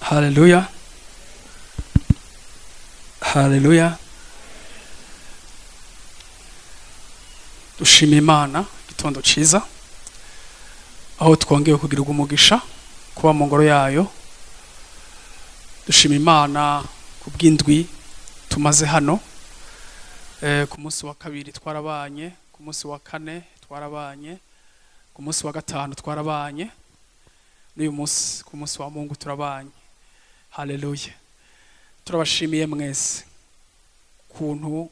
Haleluya, haleluya! Dushima Imana igitondo ciza aho twongeye kugirirwa umugisha kuba mu ngoro yayo. Dushima Imana ku bw'indwi tumaze hano. Ku munsi wa kabiri twarabanye, ku munsi wa kane twarabanye, ku munsi wa gatanu twarabanye, n'uyu munsi ku munsi wa Mungu turabanye. Haleluya! Turabashimiye mwese ukuntu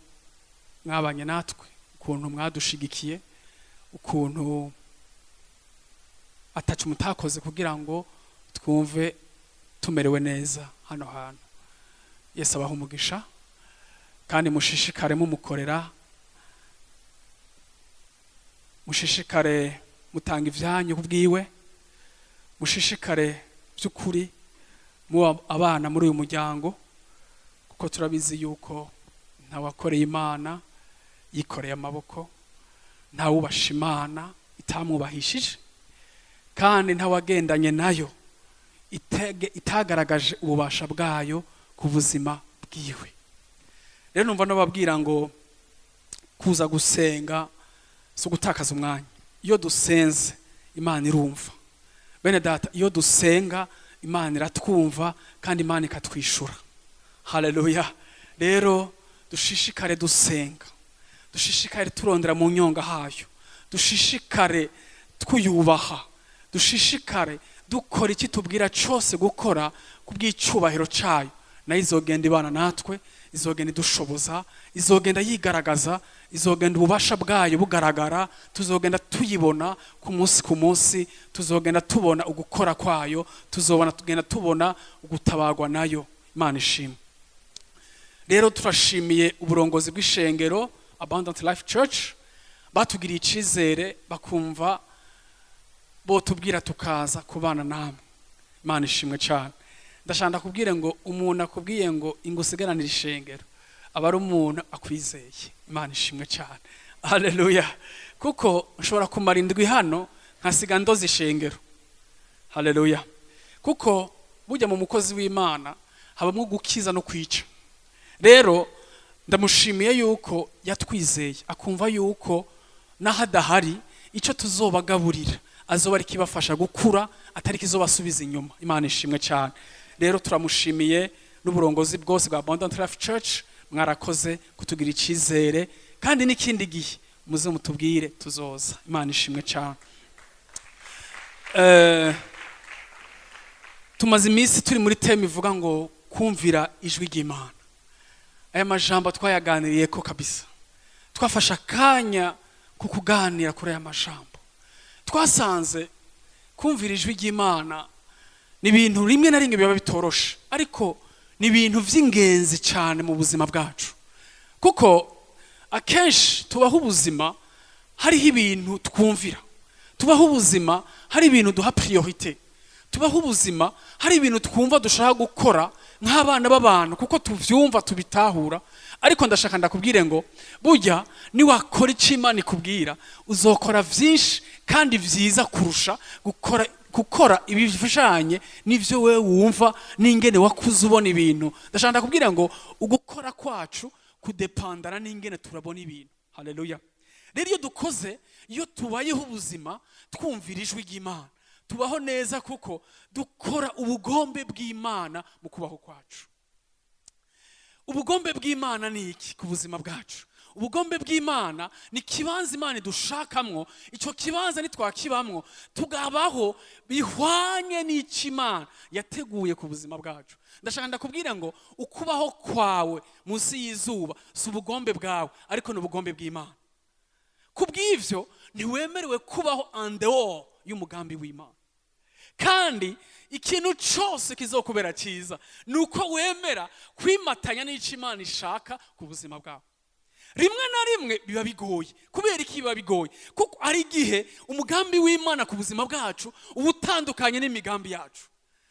mwabanye natwe, ukuntu mwadushigikiye, ukuntu atacu mutakoze kugira ngo twumve tumerewe neza hano hantu. Yesu abaha umugisha, kandi mushishikare mumukorera, mushishikare mutanga ibyanyu kubwiwe, mushishikare by'ukuri muba abana muri uyu muryango, kuko turabizi yuko ntawakoreye Imana yikoreye amaboko, ntawubasha Imana itamwubahishije, kandi ntawagendanye nayo itagaragaje ububasha bwayo ku buzima bwiwe. Rero numva nababwira ngo kuza gusenga si ugutakaza umwanya. Iyo dusenze, Imana irumva. Bene Data, iyo dusenga, Imana iratwumva kandi Imana ikatwishura. Haleluya! Rero dushishikare dusenga, dushishikare turondera mu nyonga hayo, dushishikare twuyubaha, dushishikare dukora iki tubwira cyose gukora ku bw'icyubahiro cyayo. Nayo izogenda ibana natwe, izogenda idushoboza, izogenda yigaragaza, izogenda ububasha bwayo bugaragara. Tuzogenda tuyibona ku munsi ku munsi, tuzogenda tubona ugukora kwayo, tuzobona tugenda tubona ugutabarwa nayo. Imana ishimwe. Rero turashimiye uburongozi bw'ishengero Abundant Life Church batugiriye icyizere, bakumva botubwira tukaza kubana namwe. Imana ishimwe cyane. Ndashaka ndakubwire ngo umuntu akubwiye ngo ingo usigaranire ishengero, aba ari umuntu akwizeye. Imana ishimwe cyane. Haleluya! Kuko nshobora kumara indwi hano nkasiga ndoza ishengero. Haleluya! Kuko burya mu mukozi w'Imana habamo gukiza no kwica. Rero ndamushimiye yuko yatwizeye, akumva yuko n'aho adahari icyo tuzobagaburira azoba ari kibafasha gukura, atari kizobasubiza inyuma. Imana ishimwe cyane. Rero turamushimiye n'uburongozi bwose bwa Abundant Life Church. Mwarakoze kutugira icyizere, kandi n'ikindi gihe muze mutubwire, tuzoza. Imana ishimwe cyane. Tumaze iminsi turi muri thème ivuga ngo kumvira ijwi ry'Imana. Aya majambo twayaganiriye ko kabisa, twafashe akanya ko kuganira kuri aya majambo. Twasanze kumvira ijwi ry'Imana ni ibintu rimwe na rimwe biba bitoroshe, ariko ni ibintu by'ingenzi cyane mu buzima bwacu, kuko akenshi tubaho ubuzima hariho ibintu twumvira, tubaho ubuzima hari ibintu duha priorité, tubaho ubuzima hari ibintu twumva dushaka gukora nk'abana b'abantu kuko tuvyumva, tubitahura. Ariko ndashaka ndakubwire ngo burya niwakora icyo Imana ikubwira, uzokora vyinshi kandi vyiza kurusha gukora ibijanye n'ivyo wewe wumva n'ingene wakuze ubona ibintu. Ndashaka ndakubwira ngo ugukora kwacu kudepandana n'ingene turabona ibintu. Haleluya! Rero iyo dukoze, iyo tubayeho ubuzima twumvira ijwi ry'Imana, tubaho neza, kuko dukora ubugombe bw'Imana mu kubaho kwacu. Ubugombe bw'Imana ni iki ku buzima bwacu? Ubugombe bw'Imana ni ikibanza Imana idushakamwo. Icyo kibanza nitwakibamwo, tugabaho bihwanye n'icyo Imana yateguye ku buzima bwacu. Ndashaka ndakubwira ngo ukubaho kwawe munsi y'izuba si ubugombe bwawe, ariko ni ubugombe bw'Imana. Ku bw'ivyo ntiwemerewe kubaho en dehors y'umugambi w'Imana, kandi ikintu cyose kizokubera cyiza ni uko wemera kwimatanya n'icyo Imana ishaka ku buzima bwawe. Rimwe na rimwe biba bigoye. Kubera iki biba bigoye? Kuko ari igihe umugambi w'Imana ku buzima bwacu uba utandukanye n'imigambi yacu,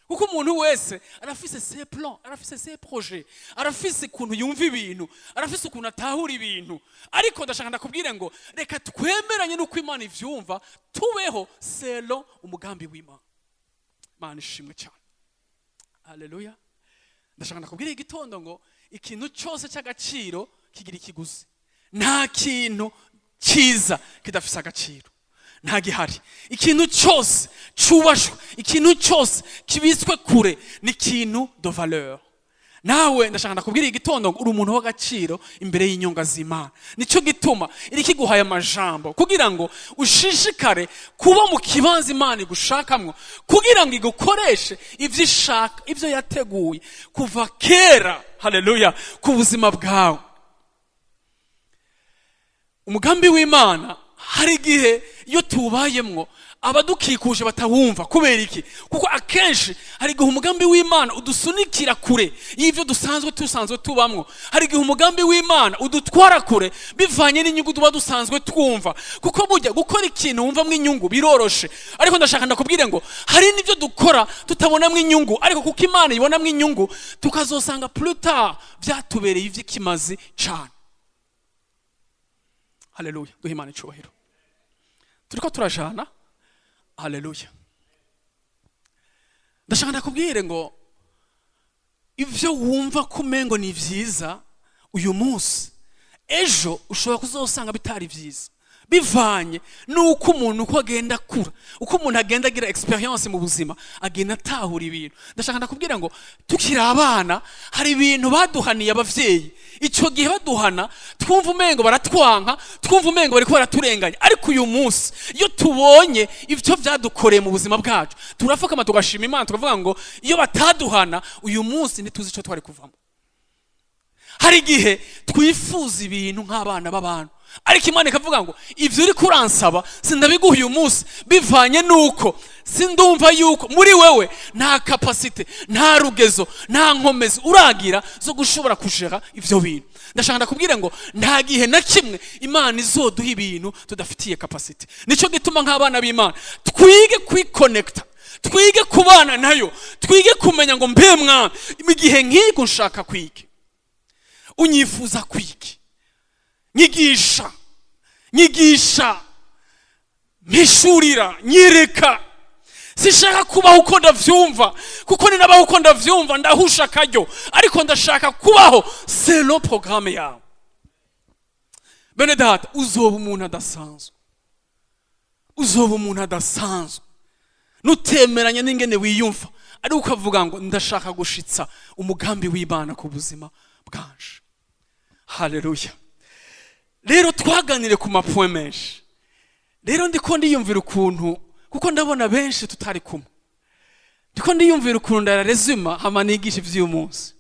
kuko umuntu wese arafise ses plans, arafise ses projets, arafise ukuntu yumva ibintu, arafise ukuntu atahura ibintu. Ariko ndashaka ndakubwire ngo reka twemeranye n'uko Imana ivyumva, tubeho selon umugambi w'Imana. Imana ishimwe cyane. Haleluya! Ndashaka ndakubwira igitondo ngo ikintu cyose cy'agaciro kigira ikiguzi. Nta kintu cyiza kidafise agaciro, nta gihari. Ikintu cyose cubashwe, ikintu cyose kibitswe kure, ni ikintu de valeur. Nawe ndashaka ndakubwira igitondo ngo uri umuntu w'agaciro imbere y'inyonga z'Imana. Nicyo gituma iri kiguhaye amajambo kugira ngo ushishikare kuba mu kibanza Imana igushakamwo, kugira ngo igukoreshe ibyo ishaka, ibyo yateguye kuva kera, haleluya, ku buzima bwawe. Umugambi w'Imana, hari igihe iyo tuwubayemwo abadukikuje batawumva. Kubera iki? Kuko akenshi hari igihe umugambi w'Imana udusunikira kure y'ibyo dusanzwe tubamwo. Hari igihe umugambi w'Imana udutwara kure bivanye n'inyungu tuba dusanzwe twumva, kuko burya gukora ikintu wumvamo inyungu biroroshe. Ariko ndashaka ndakubwire ngo hari n'ibyo dukora tutabonamo inyungu, ariko kuko Imana ibonamo inyungu, tukazosanga plus tard byatubereye iby'ikimazi cane. Haleluya, duhe Imana icubahiro. Turiko turajana? Haleluya! Ndashaka ndakubwire ngo ivyo wumva ko umengo ni vyiza uyu munsi, ejo ushobora kuzosanga bitari vyiza, bivanye n'uko umuntu uko agenda akura, uko umuntu agenda agira expérience mu buzima, agenda atahura ibintu. Ndashaka ndakubwira ngo tukiri abana hari ibintu baduhaniye abavyeyi. Icyo gihe baduhana twumva umengo baratwanka, twumva umengo bariko baraturenganya. Ariko uyu munsi iyo tubonye ivyo vyadukoreye mu buzima bwacu, turafukama tugashima Imana, tukavuga ngo iyo bataduhana uyu munsi ntituzi ico twari kuvamo. Hari igihe twifuza ibintu nk'abana b'abantu, ariko Imana ikavuga ngo ibyo uri kuransaba sindabiguha uyu munsi, bivanye n'uko sindumva yuko muri wewe nta capacité, nta rugezo, nta nkomezi uragira zo gushobora kujera ibyo bintu. Ndashaka ndakubwira ngo nta gihe na kimwe Imana izoduha ibintu tudafitiye capacité. Nicyo gituma nk'abana b'Imana twige kwikonekita, twige kubana nayo, twige kumenya ngo mbe Mwami, mu gihe nk'iki nshaka kwige, unyifuza kwiki? Nyigisha, nyigisha, mpishurira, nyereka. Sishaka kubaho uko ndavyumva, kuko ninabaho uko ndavyumva ndahusha akaryo, ariko ndashaka kubaho selon programme yawe. Bene data, uzoba umuntu adasanzwe, uzoba umuntu adasanzwe nutemeranya n'ingene wiyumva, ariko ukavuga ngo ndashaka gushitsa umugambi w'Imana ku buzima bwanje. Haleluya! Rero twaganire ku ma points menshi. Rero ndiko ndiyumvira ukuntu, kuko ndabona benshi tutari kumwe, ndiko ndiyumvira ukuntu ndararezuma hama nigisha ivy'uyu munsi.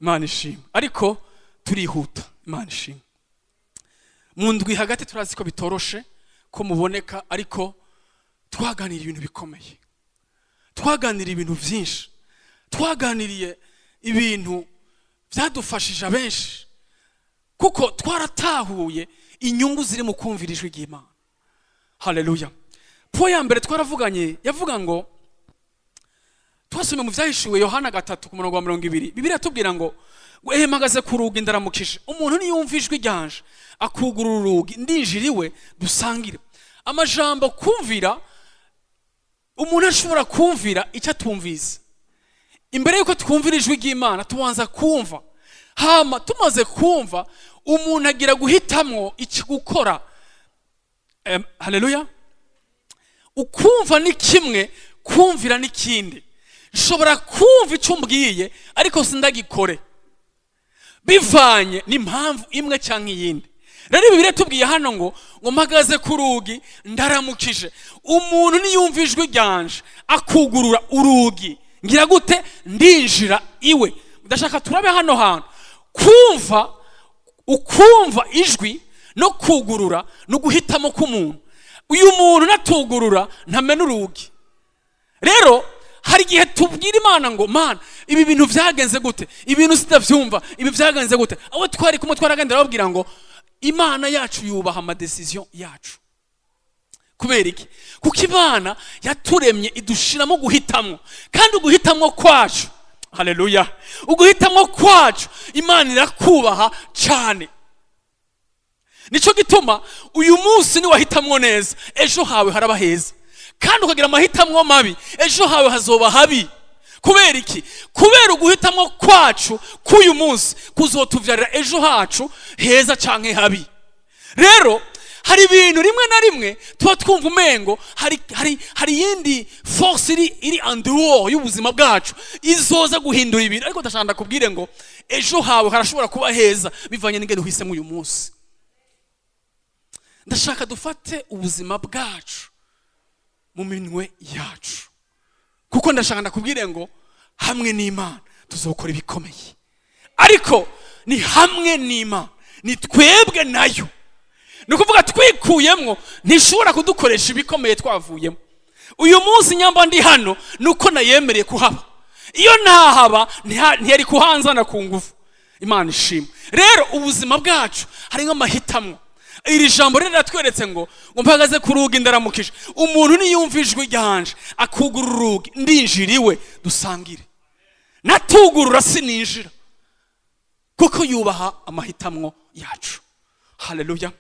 Imana ishimwe, ariko turihuta. Imana ishimwe. Mu ndwi hagati turazi ko bitoroshe ko muboneka, ariko twaganiriye ibintu bikomeye, twaganiriye ibintu byinshi, twaganiriye ibintu byadufashije abenshi, kuko twaratahuye inyungu ziri mu kumvira ijwi ry'Imana. Haleluya! Point ya mbere twaravuganye yavuga ngo, twasomye mu Byahishuwe Yohana 3 ku murongo wa 20. Bibiliya tubwira ngo ehe, mpagaze ku rugi ndaramukije, umuntu niyumva ijwi ryanje akugurura urugi, ndinjira iwe dusangire. Amajambo kumvira, umuntu ashobora kumvira icyo atumvise. Imbere yuko twumvira ijwi ry'Imana tubanza kumva, hama tumaze kumva umuntu agira guhitamwo iki gukora. Haleluya! Ukumva ni kimwe, kumvira ni kindi. Nshobora kumva icyo umbwiye ariko sindagikore, bivanye n'impamvu imwe cyangwa iyindi. Rero ibi biratubwiye hano ngo mpagaze ku rugi ndaramukije, umuntu niyumva ijwi ryanje akugurura urugi, ngira gute? Ndinjira iwe. Ndashaka turabe hano hantu. Kumva, ukumva ijwi no kugurura ni uguhitamo k'umuntu. Uyu muntu natugurura ntamena urugi. Rero hari igihe tubwira Imana ngo Mana, ibi bintu byagenze gute? Ibintu sitabyumva, ibi byagenze gute? Abo twari kumwe twaragendera babwira ngo Imana yacu yubaha ama décisions yacu. Kubera iki? Kuko Imana yaturemye idushiramo guhitamo, kandi uguhitamo kwacu, haleluya, uguhitamo kwacu Imana irakubaha cyane. Nicyo gituma uyu munsi niwahitamwo neza, ejo hawe haraba heza, kandi ukagira amahitamo mabi, ejo hawe hazoba habi. Kubera iki? Kubera uguhitamo kwacu k'uyu munsi kuzotuvyarira ejo hacu heza canke habi. Rero hari ibintu rimwe na rimwe tuba twumva umengo hari iyindi force iri en dehors y'ubuzima bwacu izoza guhindura ibintu, ariko ndashaka ndakubwire ngo ejo hawe harashobora kuba heza bivanye n'ingene uhisemo uyu munsi. Ndashaka dufate ubuzima bwacu mu minwe yacu, kuko ndashaka ndakubwire ngo hamwe n'Imana tuzokora ibikomeye. Ariko ni hamwe n'Imana, ni twebwe nayo. Ni ukuvuga twikuyemwo ntishobora kudukoresha ibikomeye. Twavuyemo uyu munsi, nyamba ndi hano ni uko nayemereye kuhaba. Iyo ntahaba ntiyari kuhanzana ku ngufu. Imana ishimwe. Rero ubuzima bwacu hari nk'amahitamo. Iri jambo rero riratweretse ngo mpagaze ku rugi ndaramukije. Umuntu niyumva ijwi ryanje akugurura urugi, ndinjira iwe dusangire. Natugurura sininjira, kuko yubaha amahitamwo yacu. Haleluya!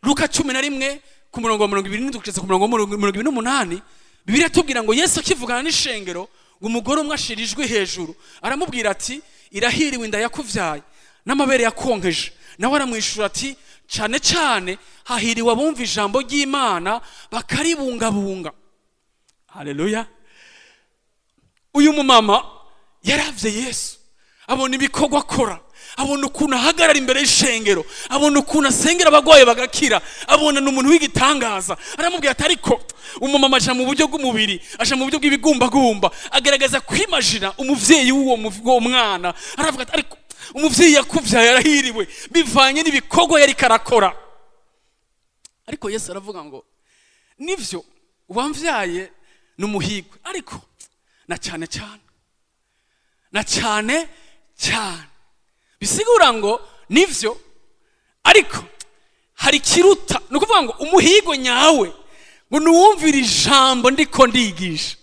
Luka 11 ku murongo wa 27 kugeza ku murongo wa 28, Bibiliya itubwira ngo Yesu akivugana n'ishengero, ngo umugore umwe ashira ijwi hejuru aramubwira ati: "Irahiriwe inda yakuvyaye n'amabere yakonkeje." Nawe aramwishura ati: "Cane cane hahiriwe abumva ijambo ry'Imana bakaribungabunga." Haleluya! Uyu mumama yaravye Yesu, abona ibikorwa akora, abona ukuntu ahagarara imbere y'ishengero, abona ukuntu asengera abagwayi bagakira, abona ni umuntu w'igitangaza. Aramubwira ati, ariko umumama aja mu buryo bw'umubiri, aja mu buryo bw'ibigumbagumba, agaragaza kwimajina umuvyeyi w'uwo mwana. Aravuga ati: "Ariko umuvyeyi yakuvyaye arahiriwe," bivanye n'ibikorwa yariko arakora. Ariko Yesu aravuga ngo: "Nivyo, uwamvyaye ni umuhigwe, ariko na cyane cyane, na cyane cyane." Bisigura ngo nivyo, ariko hari ikiruta. Ni ukuvuga ngo umuhigo nyawe ngo nuwumvire ijambo ndiko ndigisha,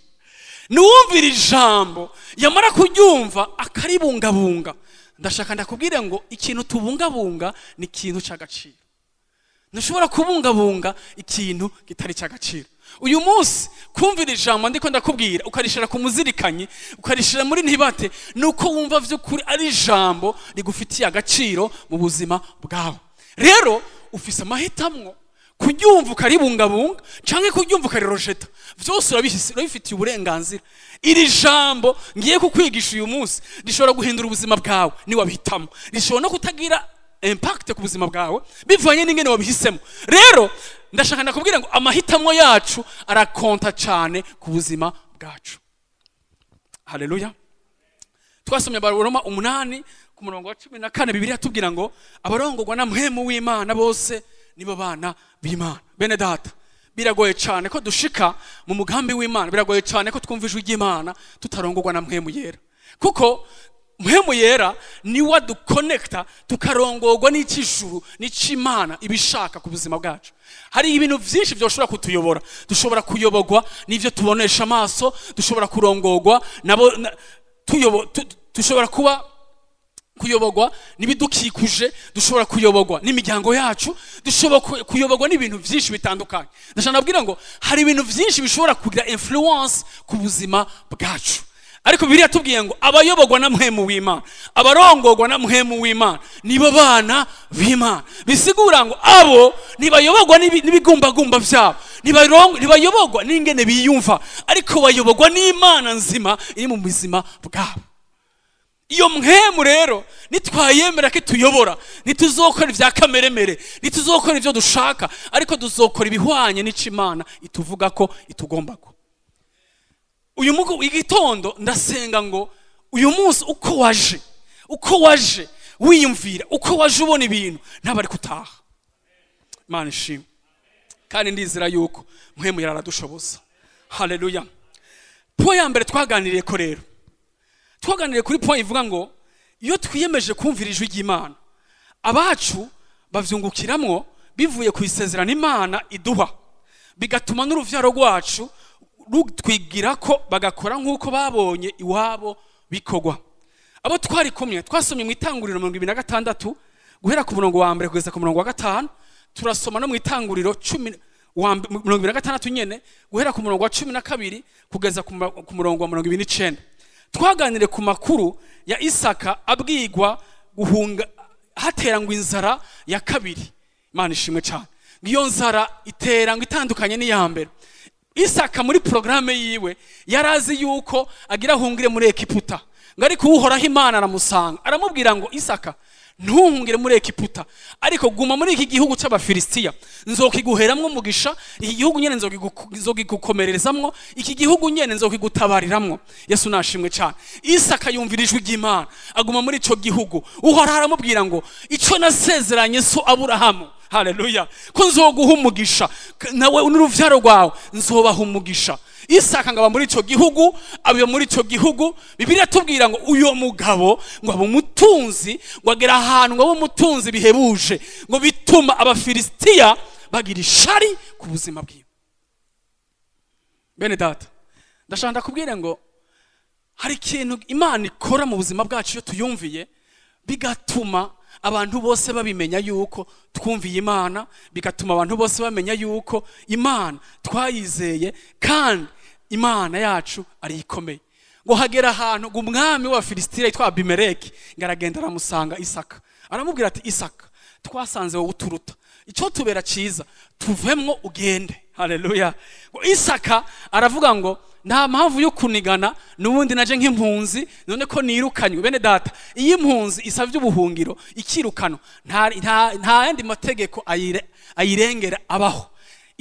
nuwumvire ijambo, yamara kuryumva akaribungabunga. Ndashaka ndakubwire ngo ikintu tubungabunga ni ikintu cy'agaciro. Ntushobora kubungabunga ikintu kitari cy'agaciro. Uyu munsi kumvira ijambo ndiko ndakubwira, ukarishira ku muzirikanyi, ukarishira muri ntibate, ni uko wumva vy'ukuri ari ijambo rigufitiye agaciro mu buzima bwawe. Rero ufise amahitamwo: kuryumva ukaribungabunga canke kuryumva ukarirojeta. Vyose urabifitiye uburenganzira. Iri jambo ngiye kukwigisha uyu munsi rishobora guhindura ubuzima bwawe niwabihitamo, rishobora no kutagira impact ku buzima bwawe bivanye n'ingene wabihisemo. Rero ndashaka ndakubwira ngo amahitamo yacu arakonta cyane ku buzima bwacu. Haleluya! Twasomye Abaroma 8 ku murongo wa 14. Bibiliya tubwira ngo abarongorwa na Mpwemu w'Imana bose nibo bana b'Imana. Bene data, biragoye cyane ko dushika mu mugambi w'Imana, biragoye cyane ko twumva ijwi ry'Imana tutarongorwa na Mpwemu Yera, kuko Mpwemu Yera niwe adukonekita tukarongorwa n'icy'ijuru n'icy'Imana ibishaka ku buzima bwacu. Hari ibintu byinshi byoshobora kutuyobora. Dushobora kuyoborwa n'ibyo tubonesha amaso, dushobora kurongorwa nabo dushobora kuba kuyoborwa n'ibidukikuje, dushobora kuyoborwa n'imiryango yacu, dushobora kuyoborwa n'ibintu byinshi bitandukanye. Ndashaka nabwira ngo hari ibintu byinshi bishobora kugira influence ku buzima bwacu, ariko Bibiliya tubwiye ngo abayoborwa na Mpwemu w'Imana, abarongorwa na Mpwemu w'Imana nibo bana b'Imana. Bisigura ngo abo ntibayoborwa n'ibigumbagumba byabo, ntibayoborwa n'ingene biyumva, ariko bayoborwa n'Imana nzima iri mu buzima bwabo. Iyo Mpwemu rero nitwayemera ko ituyobora, ntituzokora ibya kameremere, ntituzokora ibyo dushaka, ariko tuzokora ibihwanye n'icyo Imana ituvuga ko itugomba. Ko uyu mugo igitondo ndasenga ngo uyu munsi uko waje wiyumvira, uko waje ubona ibintu, ntabwo ari kutaha. Imana ishimwe! Kandi ndizera yuko Mpwemu yaradushoboza. Haleluya! Point ya mbere twaganiriye ko rero, twaganiriye kuri point ivuga ngo iyo twiyemeje kumvira ijwi ry'Imana, abacu bavyungukiramwo bivuye ku isezerano Imana iduha, bigatuma n'uruvyaro rwacu rutwigira ko bagakora nk'uko babonye iwabo bikorwa. Abo twari kumwe, twasomye mu Itanguriro 26 guhera ku murongo wa mbere kugeza ku murongo wa gatanu. Turasoma no mu Itanguriro 26 nyene, guhera ku murongo wa 12 kugeza ku murongo wa 29. Twaganire ku makuru ya Isaka abwigwa guhunga, hatera ngo inzara ya kabiri. Imana ishimwe cyane. Ngo iyo nzara itera ngo itandukanye n'iya mbere. Isaka muri porogaramu yiwe yari azi yuko agira ahungire muri Egiputa, ngo ariko Uhoraho Imana aramusanga, aramubwira ngo: "Isaka, ntuhungire muri Egiputa, ariko guma muri iki gihugu cy'Abafilisitiya, nzokiguheramwo umugisha. Iki gihugu nyene nzokigukomererezamwo, iki gihugu nyene nzokigutabariramwo." Yesu nashimwe cyane. Isaka yumvira ijwi ry'Imana, aguma muri ico gihugu. Uhoraho aramubwira ngo: "Ico nasezeranye so Aburahamu, haleluya, ko nzoguha umugisha, nawe n'uruvyaro rwawe nzobaha umugisha." Isaka ngo aba muri ico gihugu, aba muri ico gihugu. Bibiliya tubwira ngo uyo mugabo ngo abe umutunzi, ngo agera ahantu ngo abe umutunzi bihebuje, ngo bituma Abafilisitiya bagira ishari ku buzima bwiwe. Bene data, ndashaka ndakubwire ngo hari ikintu Imana ikora mu buzima bwacu iyo tuyumviye, bigatuma abantu bose babimenya yuko twumviye Imana, bigatuma abantu bose bamenya yuko Imana twayizeye kandi Imana yacu ari ikomeye. Ngo hagera ahantu ngo umwami w'Abafilisitiya yitwa Abimeleki ngo aragenda, aramusanga Isaka, aramubwira ati: "Isaka, twasanze wowe uturuta, icyo tubera cyiza tuvemwo ugende." Haleluya. Ngo Isaka aravuga ngo: "Nta mpamvu yo kunigana, n'ubundi naje nk'impunzi, none ko nirukanywe." Bene data, iyo impunzi isabye ubuhungiro ikirukanwa, nta yandi mategeko ayirengera abaho.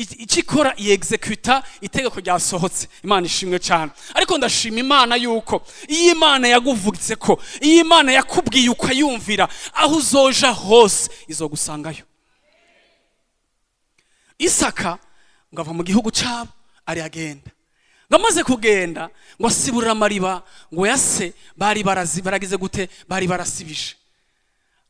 Icyo ikora, yexecuta itegeko ryasohotse. Imana ishimwe cyane. Ariko ndashima Imana yuko iyo Imana yaguvugitse ko, iyo Imana yakubwiye ukayumvira, aho uzoja hose izogusangayo. Isaka ngo ava mu gihugu cyabo, ari agenda, ngo amaze kugenda ngo asiburira amariba ngo yase bari barazi baragize gute, bari barasibije.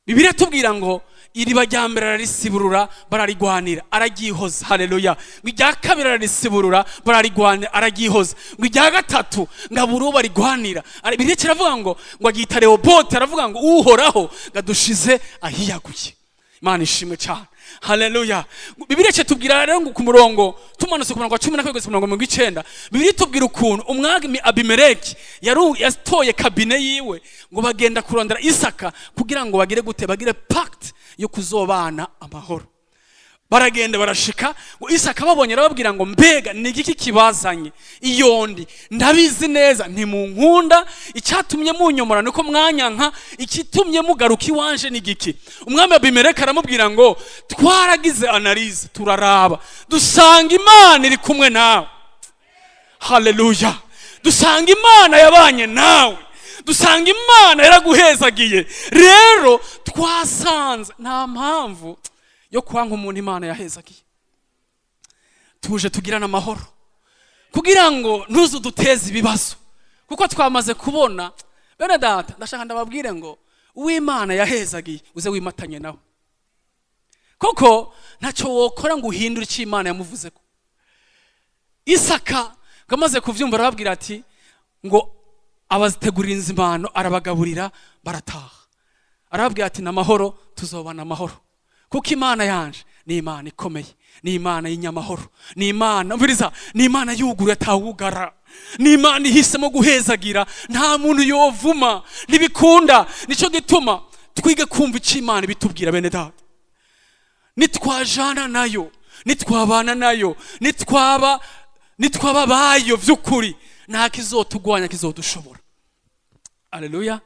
Bibiliya tubwira ngo iriba rya mbere ararisiburura, bararigwanira, araryihoza. Haleluya. Ngo irya kabiri ararisiburura, bararigwanira, araryihoza. Ngo irya gatatu ngo abure uwo barigwanira. Bibiliya kiravuga ngo aryita Rehobote, aravuga ngo Uhoraho ngo adushize ahiyaguye. Imana ishimwe cyane. Haleluya. Bibiliya tubwira rero ngo ku murongo, tumanutse ku murongo wa 12 kugeza ku murongo 90, Bibiliya tubwira ukuntu umwami Abimeleki yatoye cabinet yiwe, ngo bagenda kurondera Isaka kugira ngo bagire gute? Bagire pacte yo kuzobana amahoro. Baragenda, barashika, ngo Isaka babonye arababwira ngo: "Mbega ni igiki kibazanye iyondi? Ndabizi neza ntimunkunda. Icyatumye munyomora niko mwanyanka. Ikitumye mugaruka iwanje ni igiki?" Umwami Abimeleki aramubwira ngo: "Twaragize analyse, turaraba, dusanga Imana iri kumwe nawe. Haleluya. Dusanga Imana yabanye nawe, dusanga Imana yaraguhezagiye. Rero twasanze nta mpamvu yo kwanka umuntu Imana yahezagiye. Tuje tugirane amahoro kugira ngo ntuzuduteze ibibazo, kuko twamaze kubona." Bene data, ndashaka ndababwire ngo uw'Imana yahezagiye uze wimatanye nawe, kuko ntacyo wokora ngo uhindure icyo Imana yamuvuze. Ko Isaka ngo amaze kubyumva arababwira ati, ngo abategurira inzimano, arabagaburira, barataha. Arababwira ati: "N'amahoro, tuzobana amahoro, kuko Imana yanje ni Imana ikomeye, ni Imana y'inyamahoro, ni Imana, umviriza, ni Imana yuguruye atawugara, ni Imana ihisemo guhezagira, nta muntu yovuma, ntibikunda." Nicyo gituma twige kumva icyo Imana ibitubwira. Bene data, nitwajana nayo, nitwabana nayo, nitwaba bayo by'ukuri, nta kizotugwanya kizodushobora. Aleluya.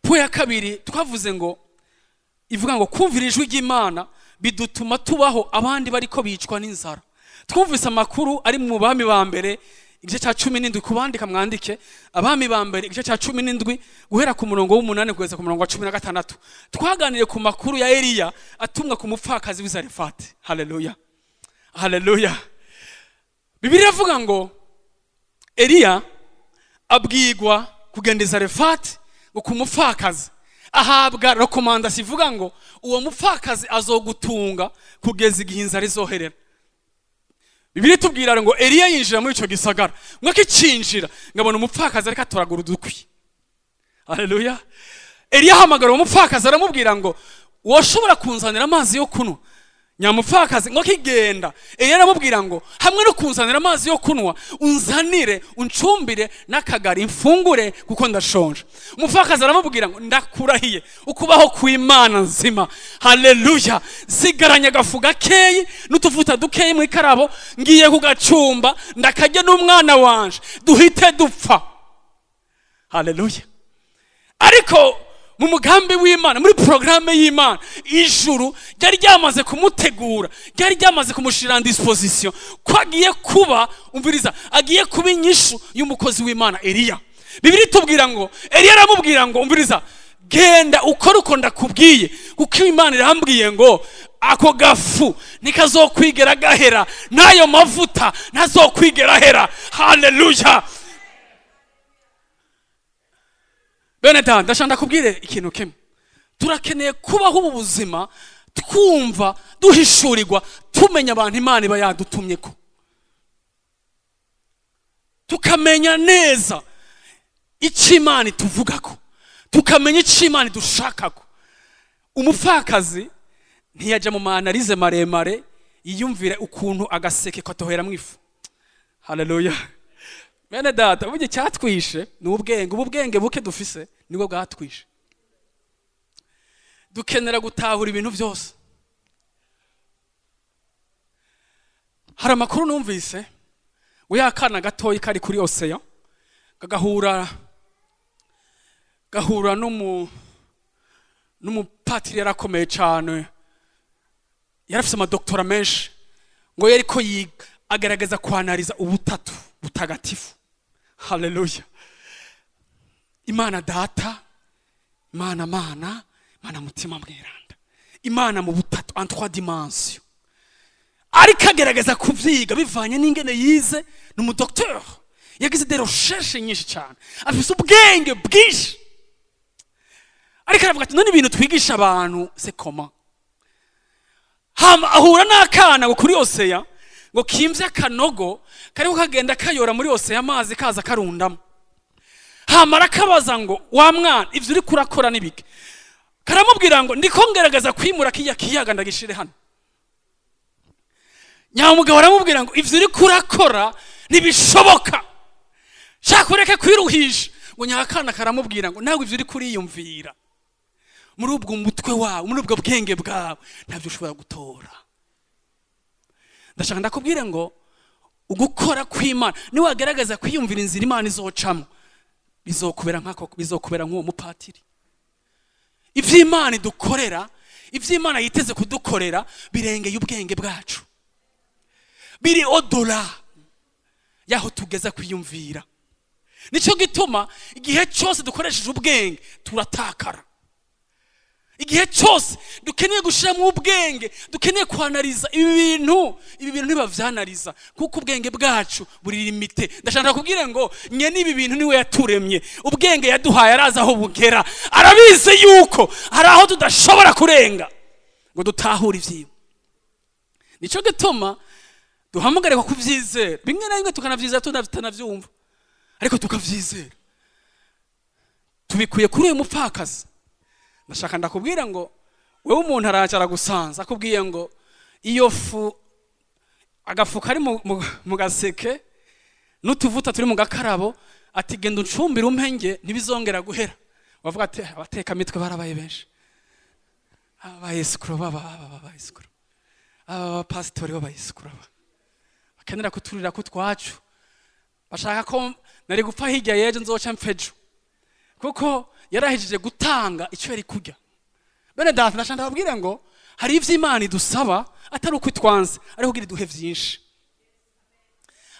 Point ya kabiri twavuze ngo ivuga ngo kumvira ijwi ry'Imana bidutuma tubaho abandi bariko bicwa n'inzara. Twumvise amakuru ari mu Bami ba Mbere igice cya 17. Kubandika mwandike: Abami ba Mbere igice cya 17, guhera ku murongo w'8 kugeza ku murongo wa 16. Twaganiriye ku makuru ya Eliya atumwa ku mupfakazi w'i Zarefati. Haleluya, haleluya. Bibiliya iravuga ngo Eliya abwigwa kugenda i Zarefati ngo ku mupfakazi, ahabwa recommandation ivuga ngo uwo mupfakazi azogutunga kugeza igihe inzara izoherera. Bibiliya itubwira ngo Eliya yinjira muri icyo gisagara, ngo akicinjira ngo abona umupfakazi ariko atoragura udukwi. Haleluya. Eliya ahamagara uwo mupfakazi, aramubwira ngo: "Woshobora kunzanira amazi yo kunywa?" Nyamupfakazi ngo akigenda, Eliya aramubwira ngo: "Hamwe no kunzanira amazi yo kunywa, unzanire uncumbire n'akagari mfungure, kuko ndashonje." Umupfakazi aramubwira ngo: "Ndakurahiye ukubaho kw'Imana nzima, haleluya, sigaranye agafu gakeyi n'utuvuta dukeyi mu ikarabo, ngiye kugacumba ndakarya n'umwana wanje, duhite dupfa." Haleluya! Ariko mu mugambi w'Imana, muri porogaramu y'Imana, ijuru ryari ryamaze kumutegura, ryari ryamaze kumushyira en disposition ko agiye kuba, umviriza, agiye kuba inyishu y'umukozi w'Imana Eliya. Bibiliya itubwira ngo Eliya aramubwira ngo: "Umviriza, genda ukore uko ndakubwiye, kuko Imana irambwiye ngo ako gafu ntikazokwigera gahera, n'ayo mavuta ntazokwigera ahera." Haleluya! Bene data, ndashaka ndakubwire ikintu kimwe: turakeneye kubaho ubu buzima twumva duhishurirwa, tumenya abantu Imana iba yadutumye, ko tukamenya neza icyo Imana ituvugako, tukamenya icyo Imana idushakako. Umupfakazi ntiyajya mu ma analyses maremare yiyumvire ukuntu agaseke katohera mu ifu. Haleluya! Bene data, burya icyatwishe ni ubwenge. Ubu bwenge buke dufise nibwo bwatwishe. Dukenera gutahura ibintu byose. Hari amakuru numvise ngo ya kana gatoyi kari kuri océan kagahura gahura n'umupatiri yarakomeye cyane, yarafise amadoktora menshi, ngo yariko yiga agerageza kwanariza Ubutatu Butagatifu. Haleluya! Imana Data, Imana Mana, Imana Mutima Mweranda, Imana mu butatu, en trois dimensions. Ariko agerageza kuvyiga bivanye n'ingene yize. Ni umudokteur, yagize des recherches nyinshi cyane, afise ubwenge bwinshi. Ariko aravuga ati: "None ibintu twigisha abantu, c'est comment?" Hama ahura n'akana ngo kuri océan, ngo kimvye akanogo kariko kagenda kayora muri océan amazi, kaza karundamo. Hama arakabaza ngo: "Wa mwana, ivyo uriko urakora n'ibiki?" Karamubwira ngo: "Ndiko ngerageza kwimura kiya kiyaga ndagishire hano." Nyamugabo aramubwira ngo: "Ivyo uriko urakora ntibishoboka, shaka ureke kwiruhisha." Ngo nyakana karamubwira ngo: "Nawe ivyo uriko uriyumvira muri ubwo mutwe wawe, muri ubwo bwenge bwawe, ntabyo ushobora gutora." Ndashaka ndakubwire ngo ugukora kw'Imana, niwagerageza kwiyumvira inzira Imana izocamo, bizokubera nk'ako, bizokubera nk'uwo mupatiri. Ivyo Imana idukorera, ivyo Imana yiteze kudukorera, birengeye ubwenge bwacu, biri au-delà yaho tugeza kwiyumvira. Nicyo gituma igihe cyose dukoresheje ubwenge turatakara. Igihe cyose dukeneye gushyiramo ubwenge, dukeneye kwanariza ibi bintu, ibi bintu ntibavyanariza, kuko ubwenge bwacu buri limité. Ndashaka kubwira ngo nye n'ibi bintu niwe yaturemye, ubwenge yaduhaye arazi aho bugera, arabizi yuko hari aho tudashobora kurenga ngo dutahure ivyiwe. Nicyo gituma duhamagarirwa kuvyizera, bimwe na bimwe tukanavyizera tutanavyumva, ariko tukavyizera. Tubikuye kuri uyu mupfakazi. Ndashaka ndakubwira ngo wewe, umuntu araca aragusanza, akubwiye ngo iyo fu, agafu kari mu gaseke n'utuvuta turi mu gakarabo, ati: "Genda uncumbire umpenge, ntibizongera guhera." Wavuga ati: "Abatekamitwe barabaye benshi, aba escrocs, baba aba escrocs, aba bapasitori baba escrocs, aba bakenera kuturira ku twacu, bashaka ko nari gupfa hirya y'ejo, nzoca mpfejo." Kuko yarahejeje gutanga icyo yari kurya. Bene data, ndashaka ndababwire ngo hari ivyo Imana idusaba atari uko itwanze, ariko kugira iduhe vyinshi.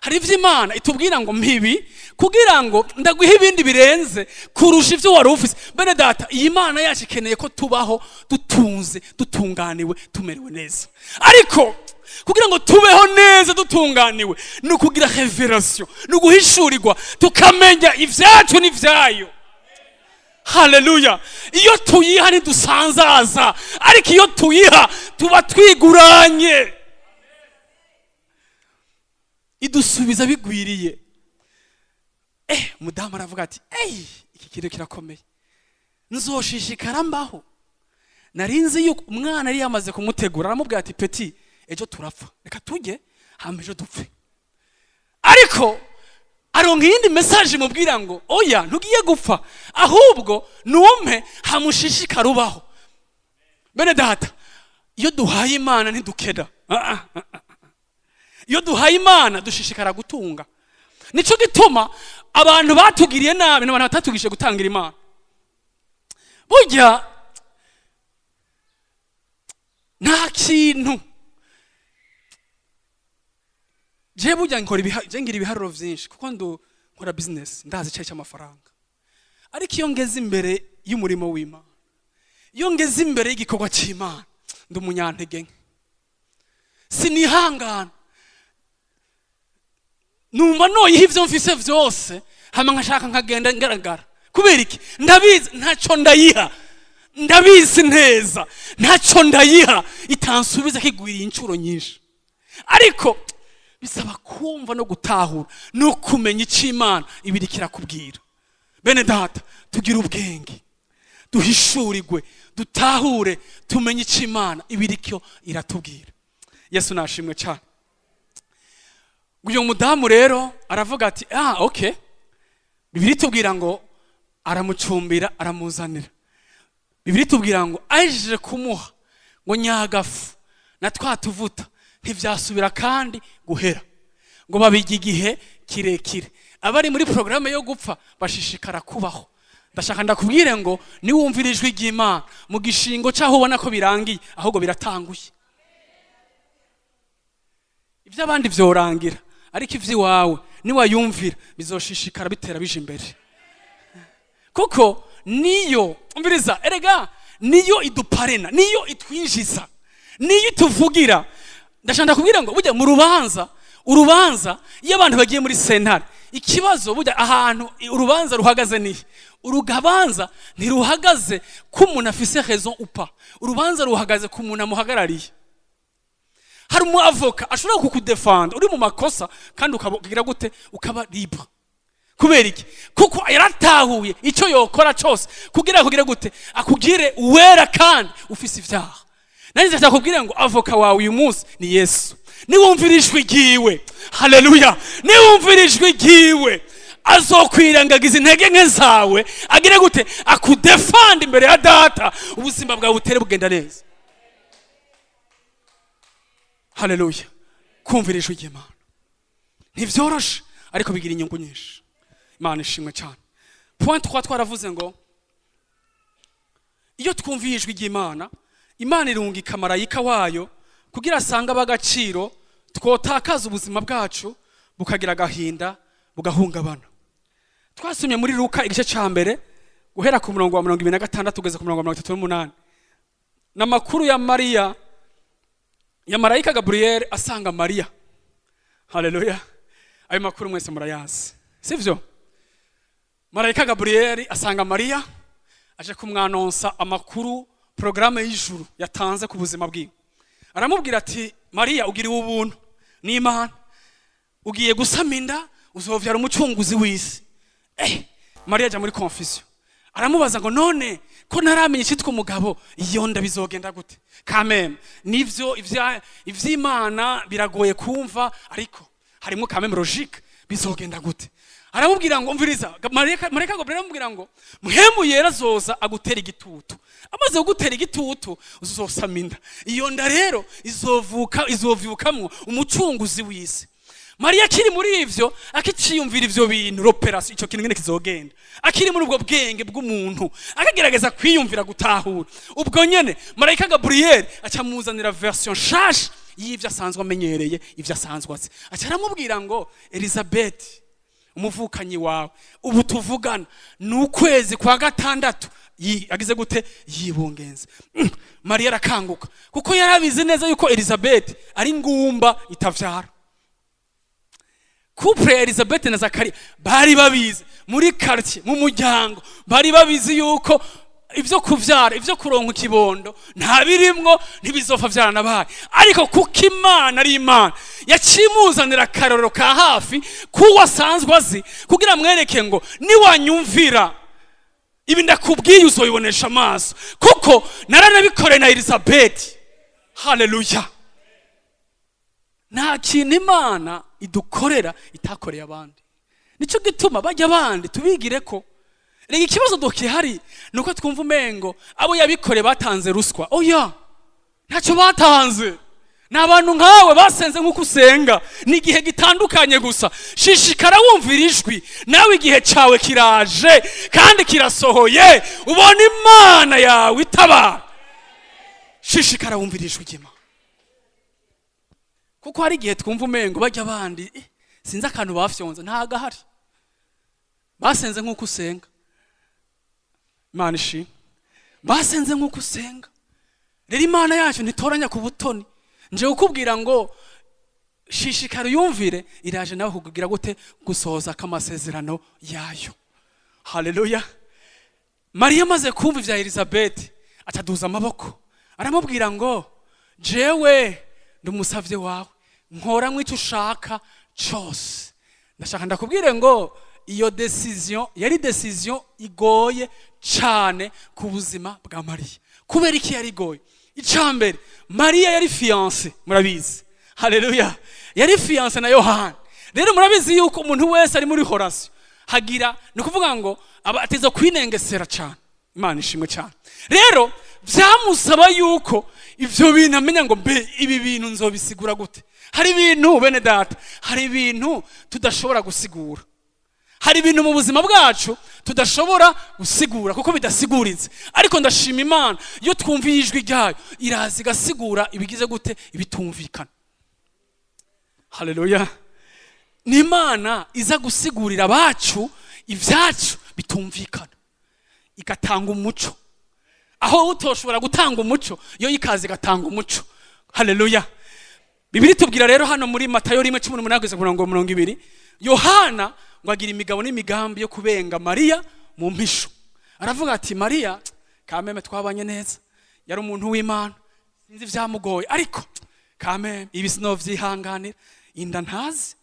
Hari ivyo Imana itubwira ngo: "Mpibi kugira ngo ndaguhe ibindi birenze kurusha ivyo wari ufise." Bene data, iyi Mana yacu ikeneye ko tubaho dutunze, dutunganiwe, tumerewe neza. Ariko kugira ngo tubeho neza dutunganiwe, ni ukugira révélation, ni uguhishurirwa, tukamenya ivyacu n'ivyayo. Haleluya! Iyo tuyiha ntidusanzaza, ariko iyo tuyiha tuba twiguranye, idusubiza bigwiriye. Umudamu aravuga ati: "Eyi, iki kintu kirakomeye, nzoshishikara mbaho." Narinzi yuko umwana yari yamaze kumutegura, aramubwira ati: "Petit, ejo turapfa, reka tujye hama ejo dupfe." Ariko aronka iyindi message imubwira ngo: "Oya, ntugiye gupfa, ahubwo numpe hamushishikara ubaho." Bene data, iyo duhaye Imana ntidukeda. Ah, ah, ah, ah. Iyo duhaye Imana dushishikara gutunga. Nico gituma abantu batugiriye nabi n'abantu batatugishije gutangira Imana. Burya nta kintu, je burya nkora je ngira ibiharuro vyinshi kuko ndu nkora business, ndazi icari cy'amafaranga. Ariko iyo ngeze imbere y'umurimo w'Imana, iyo ngeze imbere y'igikorwa cy'Imana, ndi umunyantege nke, sinihangana. Numva noyiha ivyo mfise vyose, hama nkashaka nkagenda ngaragara. Kubera iki? Ndabizi ntacyo ndayiha, ndabizi neza ntacyo ndayiha itansubiza kigwiriye inshuro nyinshi. Ariko bisaba kumva no gutahura no kumenya icyo Imana ibiri kirakubwira. Bene data, tugire ubwenge, duhishurirwe, dutahure, tumenye icyo Imana ibiri cyo iratubwira. Yesu nashimwe cyane. Uyu mudamu rero aravuga ati: "Ah, okay." Bibiliya itubwira ngo aramucumbira, aramuzanira. Bibiliya itubwira ngo aje kumuha ngo nyagafu na twa tuvuta ntibyasubira kandi guhera, ngo babijya igihe kirekire. Abari muri porogaramu yo gupfa bashishikara kubaho. Ndashaka ndakubwire ngo niwumvira ijwi ry'Imana mu gishingo cyaho ubona ko birangiye, ahubwo biratanguye. Iby'abandi byorangira, ariko iby'iwawe niwayumvira bizoshishikara bitera bije imbere, kuko niyo umviriza. Erega niyo iduparena, niyo itwinjiza, niyo ituvugira. Ndashaka ndakubwira ngo burya mu rubanza, urubanza iyo abantu bagiye muri sentare, ikibazo burya ahantu urubanza ruhagaze nihe? Urubanza ntiruhagaze ko umuntu afise raison ou pas, urubanza ruhagaze ku muntu amuhagarariye. Hari umu avocat ashobora kukudefanda uri mu makosa, kandi ukagira gute? Ukaba libre. Kubera iki? Kuko yaratahuye icyo yokora cyose kugira akugire gute? Akugire uwera kandi ufise ibyaha. Nanjye ndakubwira ngo avocat wawe uyu munsi ni Yesu. Niwumvira ijwi ryiwe, haleluya, niwumvira ijwi ryiwe, azokwirengagiza intege nke zawe, agire gute? Akudefanda imbere ya Data, ubuzima bwawe butere bugenda neza. Haleluya! Kumvira ijwi ry'Imana ntibyoroshe, ariko bigira inyungu nyinshi. Imana ishimwe cyane. Point twaravuze ngo iyo twumviye ijwi ry'Imana, Imana irungika marayika wayo kugira asange ab'agaciro twotakaza ubuzima bwacu, bukagira agahinda, bugahungabana. Twasomye muri Luka igice cya mbere, guhera ku murongo wa 26 kugeza ku murongo wa 38. Ni amakuru ya Mariya, ya marayika Gaburiyeli asanga Mariya. Haleluya! Ayo makuru mwese murayazi, sivyo? Marayika Gaburiyeli asanga Mariya aje kumwanonsa amakuru, porogaramu y'ijuru yatanze ku buzima bwiwe. Aramubwira ati: "Mariya, ugiriwe ubuntu n'Imana, ugiye gusama inda, uzovyara umucunguzi w'isi." Mariya ajya muri confusion, aramubaza ngo: "None ko ntaramenya icyitwa umugabo, iyo nda bizogenda gute?" Kameme nivyo ivy'Imana biragoye kumva, ariko harimo kameme logique. Bizogenda gute? Aramubwira ngo: "Umviriza." Marayika Gabriel aramubwira ngo: "Mpwemu Yera azoza agutera igitutu, amaze kugutera igitutu uzosama inda. Iyo nda rero izovuka, izovukamwo umucunguzi w'isi." Mariya akiri muri ivyo, akiciyumvira ivyo bintu, l'opération, ico kintu ngene kizogenda, akiri muri ubwo bwenge bw'umuntu, akagerageza kwiyumvira, gutahura, ubwo nyene marayika Gabriel acamuzanira version nshasha y'ivyo asanzwe amenyereye, ivyo asanzwe azi. Aca aramubwira ngo: "Elizabeth umuvukanyi wawe, ubu tuvugana ni ukwezi kwa gatandatu agize gute? Yibungenze." Mariya arakanguka, kuko yarabizi neza yuko Elizabeth ari ngumba itavyara. Couple ya Elizabeth na Zakariya bari babizi muri quartier, mu muryango bari babizi yuko ibyo kuvyara, ibyo kuronka ikibondo nta birimwo, ntibizopfa vyaranabaye. Ariko kuko Imana ari Imana, yacimuzanira akarorero ka hafi k'uwo asanzwe azi, kugira mwereke ngo niwanyumvira. Ibi ndakubwiye uzobibonesha amaso, kuko naranabikoreye na Elizabeth. Haleluya! Nta kintu Imana idukorera itakoreye abandi. Nicyo gituma bajya abandi tubigire ko. Reka, ikibazo dukihari ni uko twumva umengo abo yabikoreye batanze ruswa. Oya, ntacyo batanze. Ni abantu nkawe basenze nk'uko usenga, ni igihe gitandukanye gusa. Shishikara wumvira ijwi, nawe igihe cyawe kiraje kandi kirasohoye, ubona Imana yawe itabara. Shishikara wumvira ijwi ry'Imana, kuko hari igihe twumva umengo bajya abandi, sinzi akantu bafyonze. Ntago ahari, basenze nk'uko usenga. Imana ishimwe, basenze nk'uko usenga. Rero Imana yacu ntitoranya ku butoni. Nje kukubwira ngo shishikara uyumvire, iraje nawe kukugira gute? Gusohoza k'amasezerano yayo. Haleluya! Mariya amaze kumva ibya Elizabeth, ataduza amaboko, aramubwira ngo: "Jewe ndi umusavye wawe, nkora nk'icyo ushaka cyose." Ndashaka ndakubwire ngo iyo décision yari décision igoye cyane ku buzima bwa Mariya. Kubera iki yari igoye? Icya mbere, Mariya yari fiancée, murabizi. Haleluya! Yari fiancée na Yohana. Rero murabizi yuko umuntu wese ari muri relation hagira, ni ukuvuga ngo aba ateza kwinengesera cyane. Imana ishimwe cyane. Rero byamusaba yuko ibyo bintu amenya ngo: "Mbe ibi bintu nzobisigura gute?" Hari ibintu, bene data, hari ibintu tudashobora gusigura. Hari ibintu mu buzima bwacu tudashobora gusigura kuko bidasiguritse. Ariko ndashima Imana, iyo twumviye ijwi ryayo, iraza igasigura ibigize gute? Ibitumvikana. Haleluya! Ni Imana iza gusigurira abacu ibyacu bitumvikana, igatanga umuco aho utoshobora gutanga umuco, yo ikaza igatanga umuco. Haleluya! Bibiri tubwira rero hano muri Matayo 1:18 kugeza ku 20, Yohana ngo agira imigabo n'imigambi yo kubenga Mariya mu mpisho. Aravuga ati: "Mariya kameme twabanye neza, yari umuntu w'Imana, sinzi ibyamugoye, ariko kameme ibi sinovyihanganira, inda ntazi,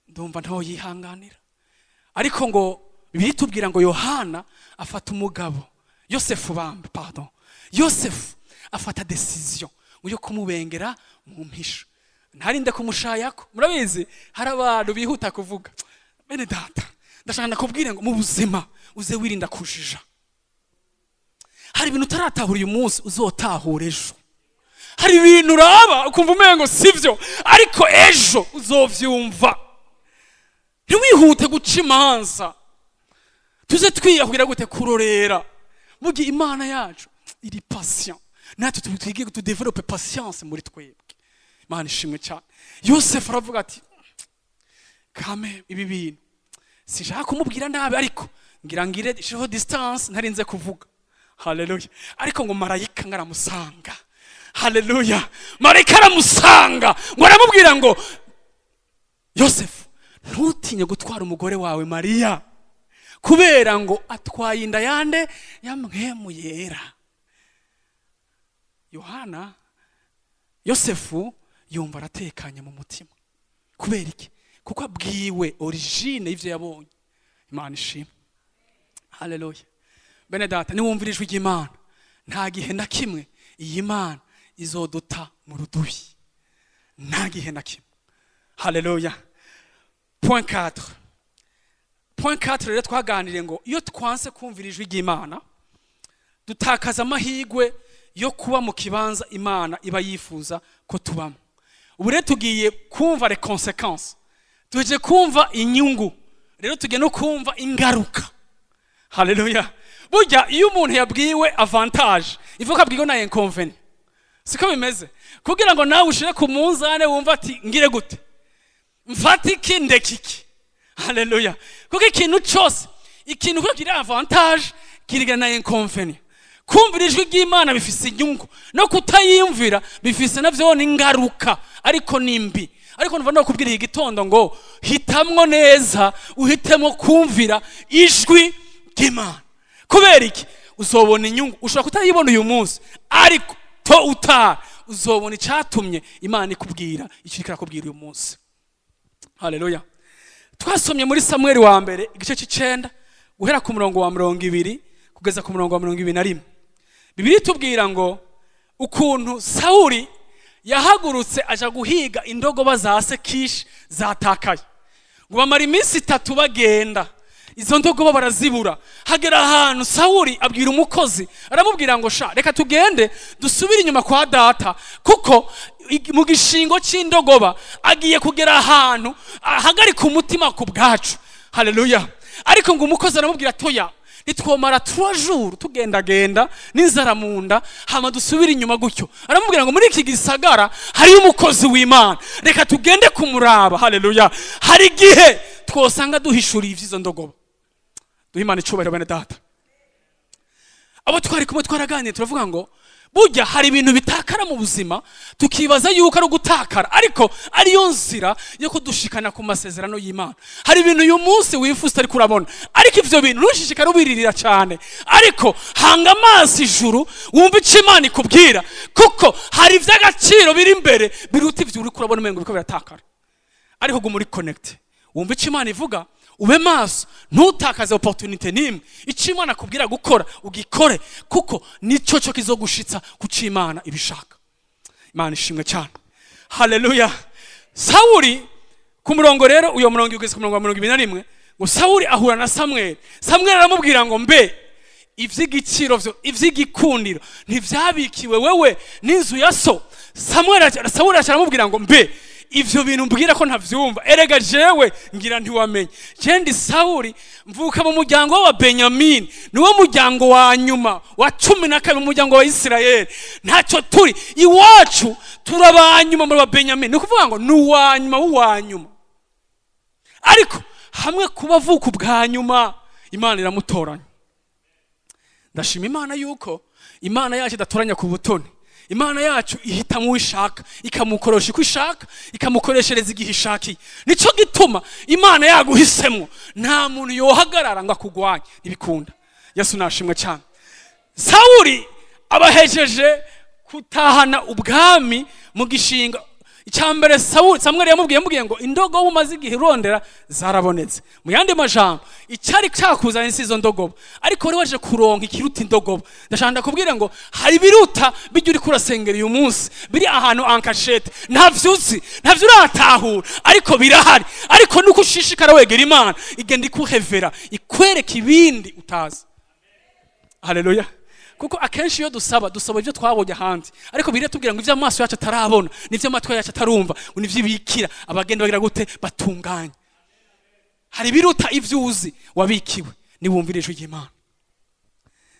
ndumva ntoyihanganira." Ariko ngo Bibiliya itubwira ngo Yohana afata umugabo, Yosefu bambe, pardon, Yosefu afata décision ngo yo kumubengera mu mpisho, ntarinde kumushayako. Murabizi, hari abantu bihuta kuvuga. Bene data, ndashaka ndakubwire ngo mu buzima uze wirinda kujija. Hari ibintu utaratahura uyu munsi, uzotahura ejo. Hari ibintu uraba ukumva umengo sivyo, ariko ejo uzovyumva. Ntiwihute guca imanza, tuze twiyahurira gute? Kurorera. Mugihe Imana yacu iri patient, natwe twige tudéveloppe patience muri twebwe. Imana ishimwe cyane. Yosefu aravuga ati: "Kame ibi bintu sinshaka kumubwira nabi, ariko ngira ngire shiho distance, ntarinze kuvuga." Haleluya! Ariko ngo marayika ngo aramusanga. Haleluya! Marayika aramusanga, ngo aramubwira ngo: "Yosefu, ntutinye gutwara umugore wawe Mariya, kubera ngo atwaye inda yande? Ya Mpwemu Yera." Yohana, Yosefu yumva aratekanye mu mutima. Kubera iki? Kuko abwiwe origine y'ivyo yabonye. Imana ishimwe. Haleluya! Bene data, niwumvira ijwi ry'Imana, nta gihe na kimwe iyi Mana izoduta mu rudubi, nta gihe na kimwe. Haleluya! Point 4, point 4 rero twaganiriye ngo iyo twanse kumvira ijwi ry'Imana, dutakaza amahirwe yo kuba mu kibanza Imana iba yifuza ko tubamo. Ubu rero tugiye kumva les conséquences, tuje kumva inyungu, rero tugiye no kumva ingaruka. Haleluya! Burya iyo umuntu yabwiwe avantage, ivuga abwiwe na inconvénient, siko bimeze? Kugira ngo nawe ushire ku munzane, wumva ati: "Ngire gute? Mfate iki, ndeke iki?" Haleluya! Kuko ikintu cyose, ikintu ko kiri avantage, kiriga na inconvénient. Kumvira ijwi ry'Imana bifise inyungu, no kutayimvira bifise navyo ingaruka, ariko ni mbi. Ariko numva no kubwira iki gitondo ngo hitamwo neza, uhitemo kumvira ijwi ry'Imana. Kubera iki? Uzobona inyungu. Ushobora kutayibona uyu munsi, ariko to utara uzobona icyatumye Imana ikubwira icyo iriko irakubwira uyu munsi. Haleluya! Twasomye muri Samweli wa mbere igice cy'icenda. Guhera ku murongo wa 20 kugeza ku murongo wa 21. Bibiliya itubwira ngo ukuntu Sawuli yahagurutse aja guhiga indogoba za se Kishi zatakaye. Ngo bamara iminsi 3 bagenda, izo ndogoba barazibura. Hagera ahantu Sawuli abwira umukozi, aramubwira ngo: "Sha, reka tugende dusubire inyuma kwa data, kuko mu gishingo cy'indogoba agiye kugera ahantu ahagarika umutima ku bwacu." Haleluya! Ariko ngo umukozi aramubwira: "Toya, ntitwomara 3 jours tugendagenda n'inzara mu nda, hama dusubire inyuma gutyo." Aramubwira ngo: "Muri iki gisagara hariyo umukozi w'Imana, reka tugende kumuraba." Haleluya! Hari igihe twosanga duhishuriye ivy'izo ndogoba. Duhe Imana icubahiro, bene data. Abo twari kumwe twaraganiriye, turavuga ngo burya hari ibintu bitakara mu buzima, tukibaza yuko ari ugutakara, ariko ariyo nzira yo kudushikana ku masezerano y'Imana. Hari ibintu uyu munsi wifuza utari kurabona, ariko ivyo bintu ntushishikare ubiririra cyane, ariko hanga amaso ijuru, wumve icyo Imana ikubwira, kuko hari ivy'agaciro biri imbere biruta ivyo uri kurabona umengo biriko biratakara. Ariko guma uri connecté, wumve icyo Imana ivuga, ube maso, ntutakaze opportunité n'imwe. Icyo Imana akubwira gukora ugikore, kuko nicyo cyo kizogushitsa ku cyo Imana ibishaka. Imana ishimwe cyane. Haleluya! Sawuli ku murongo rero, uyo murongo ugeze ku murongo wa 21, ngo Sawuli ahura na Samweli. Samweli aramubwira ngo: "Mbe ivy'igiciro vyo, ivy'igikundiro ntivyabikiwe wewe n'inzu ya so?" Sawuli aramubwira ngo: "Mbe ivyo bintu mbwira ko ntavyumva? Erega jewe ngira ntiwamenye, je ndi Sawuli, mvuka mu muryango wa Benyamini, niwo muryango wa nyuma wa 12 mu muryango wa Isirayeli. Ntacyo turi iwacu, turabanyuma muri wa Benyamini." Ni ukuvuga ngo ni uwa nyuma w'uwa nyuma, ariko hamwe kuba avuka ubwa nyuma, Imana iramutoranya. Ndashima Imana yuko Imana yacu idatoranya ku butoni. Imana yacu ihitamo uwo ishaka, ikamukoresha uko ishaka, ikamukoreshereza igihe ishakiye. Nicyo gituma Imana yaguhisemo, nta muntu yohagarara ngo akugwanye, ntibikunda. Yesu nashimwe cyane. Sawuli abahejeje kutahana ubwami mu gishinga. Icya mbere Sawuli, Samweli yamubwiye ngo: "Indogobe umaze igihe urondera zarabonetse." Mu yandi majambo, icyari cyakuzanye si izo ndogobe, ariko wari waje kuronka ikiruta indogobe. Ndashaka ndakubwira ngo hari ibiruta bijya uri kurasengera uyu munsi, biri ahantu en cachette, ntavyo uzi, ntavyo uratahura, ariko birahari. Ariko nuko ushishikara wegera Imana, igenda ikuhevera, ikwereka ibindi utazi. Haleluya! Kuko akenshi iyo dusaba, dusaba ibyo twabonye ahandi, ariko biriya tubwira ngo ibyo amaso yacu atarabona n'ibyo amatwi yacu atarumva, ngo nibyo ibikira abagenda bagira gute? Batunganye. Hari ibiruta ibyo uzi wabikiwe niwumvira ijwi ry'Imana.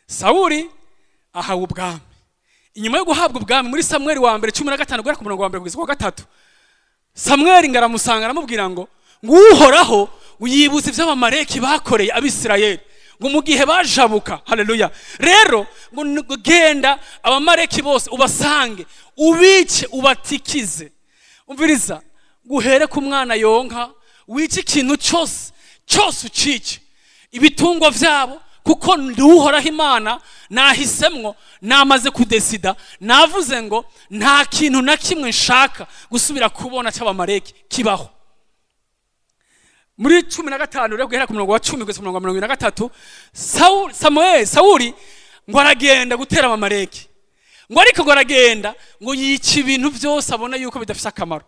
Sawuli ahawe ubwami. Inyuma yo guhabwa ubwami, muri Samweli wa mbere 15, guhera ku murongo wa mbere kugeza ku wa gatatu, Samweli ngo aramusanga, aramubwira ngo Uhoraho yibutse ibyo Abamareki bakoreye Abisirayeli, ngo mu gihe bajabuka. Haleluya! Rero ngo genda, Abamareki bose ubasange, ubice, ubatikize. Umviriza, guhere ku mwana yonka, wice ikintu cyose cyose, ucice ibitungwa byabo, kuko ndi Uhoraho Imana, nahisemwo, namaze kudesida, navuze ngo nta kintu na kimwe nshaka gusubira kubona cy'Abamareki kibaho. Muri 15 rero, guhera ku murongo wa 10 kugeza ku murongo wa 23, Sawuli, Samuel, Sawuli ngo aragenda gutera Abamaleki. Ngo ariko ngo aragenda, ngo yica ibintu byose abona yuko bidafite akamaro.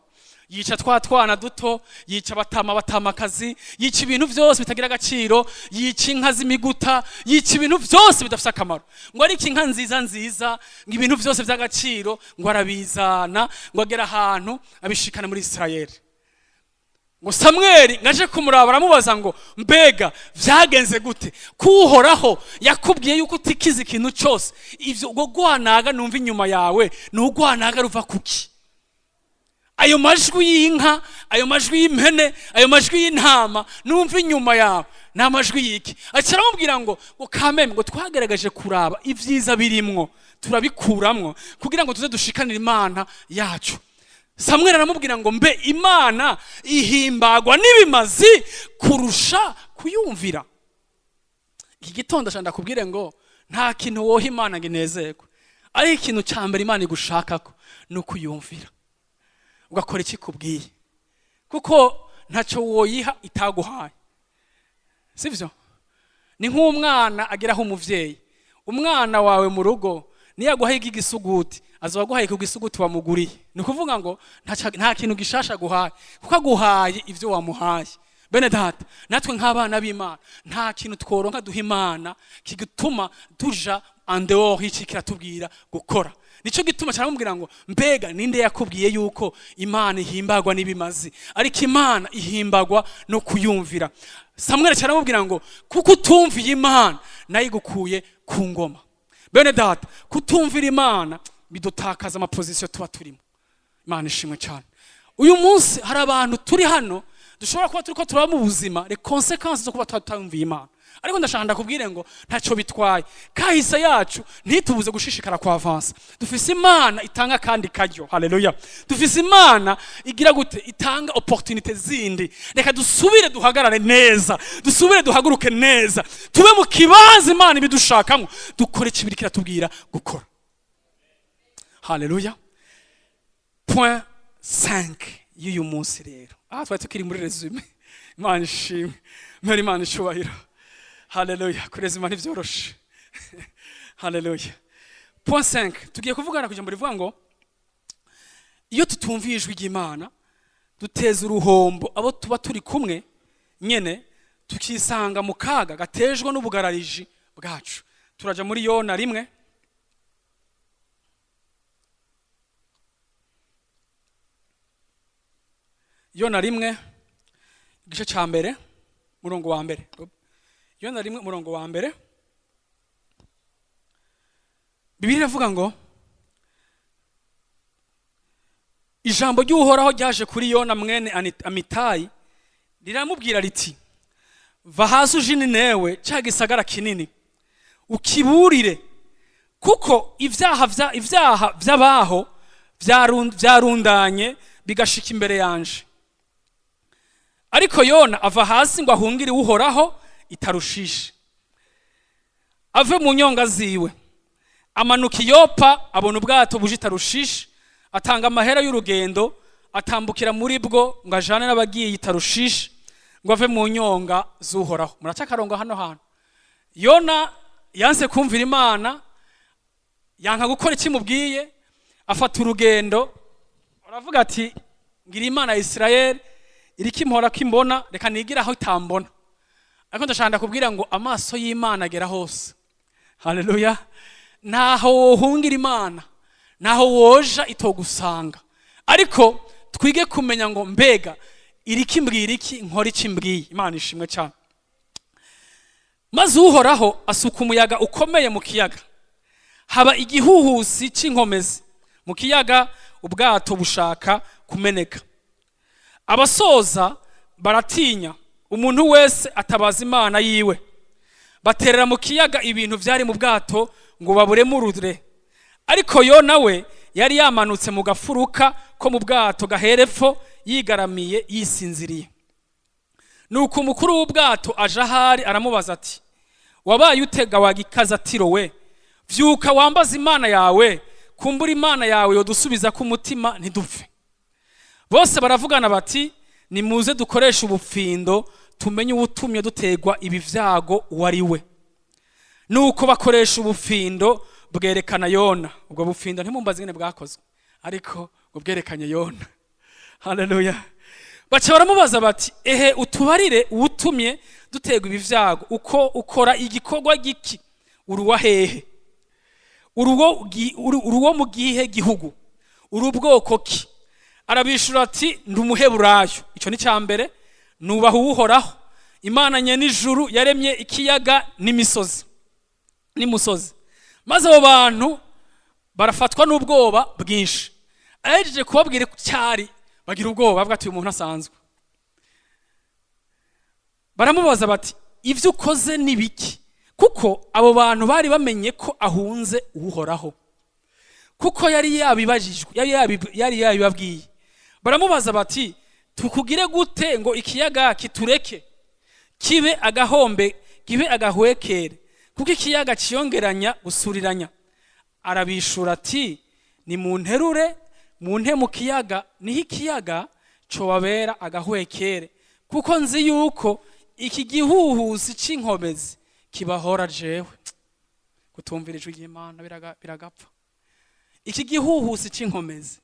Yica twa twana duto, yica abatama, abatamakazi, yica ibintu byose bitagira agaciro, yica inka z'imiguta, yica ibintu byose bidafite akamaro. Ngo ariko inka nziza nziza, ngo ibintu byose by'agaciro, ngo arabizana, ngo agera ahantu abishikana muri Isirayeli. Ngo Samweli ngaje kumuraba, aramubaza ngo: "Mbega vyagenze gute ko Uhoraho yakubwiye yuko utikiza ikintu cyose? Ivyo ubwo rwanaga numva inyuma yawe ni urwanaga ruva kuki? Ayo majwi y'inka, ayo majwi y'impene, ayo majwi y'intama numva inyuma yawe ni amajwi y'iki?" Aca aramubwira ngo kameme, ngo twagaragaje kuraba ibyiza birimwo, turabikuramwo kugira ngo tuze dushikanire Imana yacu. Samweli aramubwira ngo: "Mbe Imana ihimbagwa n'ibimazi kurusha kuyumvira?" Iki gitondo ashaka ndakubwire ngo nta kintu woha Imana ngo inezerwe, ariko ikintu cya mbere Imana igushakako ni ukuyumvira, ugakora icyo ikubwiye, kuko ntacyo woyiha itaguhaye, sibyo? Ni nk'umwana ageraho umuvyeyi. Umwana wawe mu rugo niyo aguhaye igisuguti, azoba aguhaye ku gisuguti wamuguriye. Ni ukuvuga ngo nta kintu gishasha aguhaye, kuko aguhaye ivyo wamuhaye. Bene data, natwe nk'abana b'Imana nta kintu tworonka duha Imana kigutuma tuja en dehors y'iki kiratubwira gukora. Nico gituma cyamubwira ngo: "Mbega ninde yakubwiye yuko Imana ihimbagwa n'ibimazi, ariko Imana ihimbagwa no kuyumvira?" Samweli cyaramubwira ngo: "Kuko utumviye Imana, nayo igukuye ku ngoma." Bene data, kutumvira Imana bidutakaza ama position tuba turimo. Imana ishimwe cyane. Uyu munsi hari abantu turi hano dushobora kuba turiko turaba mu buzima les conséquences zo kuba tutumviye Imana. Ariko ndashaka ndakubwire ngo ntacyo bitwaye, kahise yacu ntitubuze gushishikara kwa avancer. Dufise Imana itanga kandi karyo. Haleluya! Dufise Imana igira gute? Itanga opportunité zindi. Reka dusubire duhagarare neza, dusubire duhaguruke neza, tube mu kibanza Imana ibidushakamo, dukore ikibiri kiratubwira gukora. Haleluya! Point 5 y'uyu munsi rero, aha twari tukiri muri résumé. Imana ishimwe, mpera Imana icubahiro. Haleluya! Kurezima ntibyoroshe. Haleluya! Point 5, tugiye kuvugana ku ijambo rivuga ngo iyo tutumviye ijwi ry'Imana duteza uruhombo abo tuba turi kumwe nyene, tukisanga mu kaga gatejwe n'ubugarariji bwacu. Turaja muri Yona 1. Yona 1, igice ca mbere, murongo wa mbere. Yona 1, murongo wa mbere. Bibiliya iravuga ngo: "Ijambo ry'Uhoraho ryaje kuri Yona mwene Amitayi, riramubwira riti: Va hasi uje i Ninewe, cya gisagara kinini, ukiburire, kuko ibyaha by'abaho byarundanye bigashika imbere yanje." Ariko Yona ava hasi ngo ahungire Uhoraho i Tarushishi, ave mu nyonga ziwe. Amanuka i Yopa, abona ubwato buje i Tarushishi, atanga amahera y'urugendo, atambukira muri bwo ngo ajane n'abagiye i Tarushishi, ngo ave mu nyonga z'Uhoraho. Muraca akarongo hano hantu. Yona yanse kumvira Imana, yanka gukora ikimubwiye, afata urugendo, aravuga ati: "Ngira Imana ya Isirayeli iriko impora ko imbona, reka nigire aho itambona." Ariko ndashaka ndakubwira ngo amaso y'Imana agera hose. Haleluya! Ntaho wohungira Imana, ntaho woja itogusanga. Ariko twige kumenya ngo: mbega iriko imbwira iki? Nkora iki mbwiye? Imana ishimwe cyane. "Maze Uhoraho asuka umuyaga ukomeye mu kiyaga, haba igihuhusi cy'inkomezi mu kiyaga, ubwato bushaka kumeneka. Abasoza baratinya, umuntu wese atabaza imana yiwe. Baterera mu kiyaga ibintu byari mu bwato ngo baburemurure. Ariko Yona we yari yamanutse mu gafuruka ko mu bwato gaherepfo, yigaramiye, yisinziriye. Nuko umukuru w'ubwato aje ahari, aramubaza ati: 'Wabaye utega, wa gikazatiro we? Vyuka wambaze imana yawe, kumbura imana yawe yodusubiza ku mutima ntidupfe.' Bose baravugana bati: 'Nimuze dukoreshe ubufindo, tumenye uwutumye dutegwa ibi vyago uwo ari we.' Nuko bakoresha ubufindo, bwerekana Yona." Ubwo bufindo ntimumbaze ingene bwakozwe, ariko ngo bwerekanye Yona. Haleluya! "Baca baramubaza bati: 'Ehe, utubarire uwutumye dutegwa ibi vyago. Uko ukora igikorwa giki? Uruwa hehe? Uruwo mu gihe gihugu? Uri ubwoko ki?' Arabishura ati: 'Ndi Umuheburayo, icyo ni cya mbere. Nubaha Uwuhoraho, Imana nyen'ijuru, yaremye ikiyaga n'imisozi n'imusozi.' Maze abo bantu barafatwa n'ubwoba bwinshi. Ahejeje kubabwira cyari, bagira ubwoba, bavuga ati: 'Uyu muntu asanzwe.' Baramubaza bati: 'Ibyo ukoze ni biki?' Kuko abo bantu bari bamenye ko ahunze Uhoraho, kuko yari yabibajijwe, yari yabibabwiye. Baramubaza bati: 'Tukugire gute ngo ikiyaga kitureke kibe agahombe, kibe agahwekere?' Kuko ikiyaga ciyongeranya gusuriranya. Arabishura ati: 'Nimunterure munte mu kiyaga, niho ikiyaga cobabera agahwekere, kuko nzi yuko iki gihuhusi c'inkomezi." Kibahora jewe kutumvira ijwi ry'Imana biragapfa. Iki gihuhusi c'inkomezi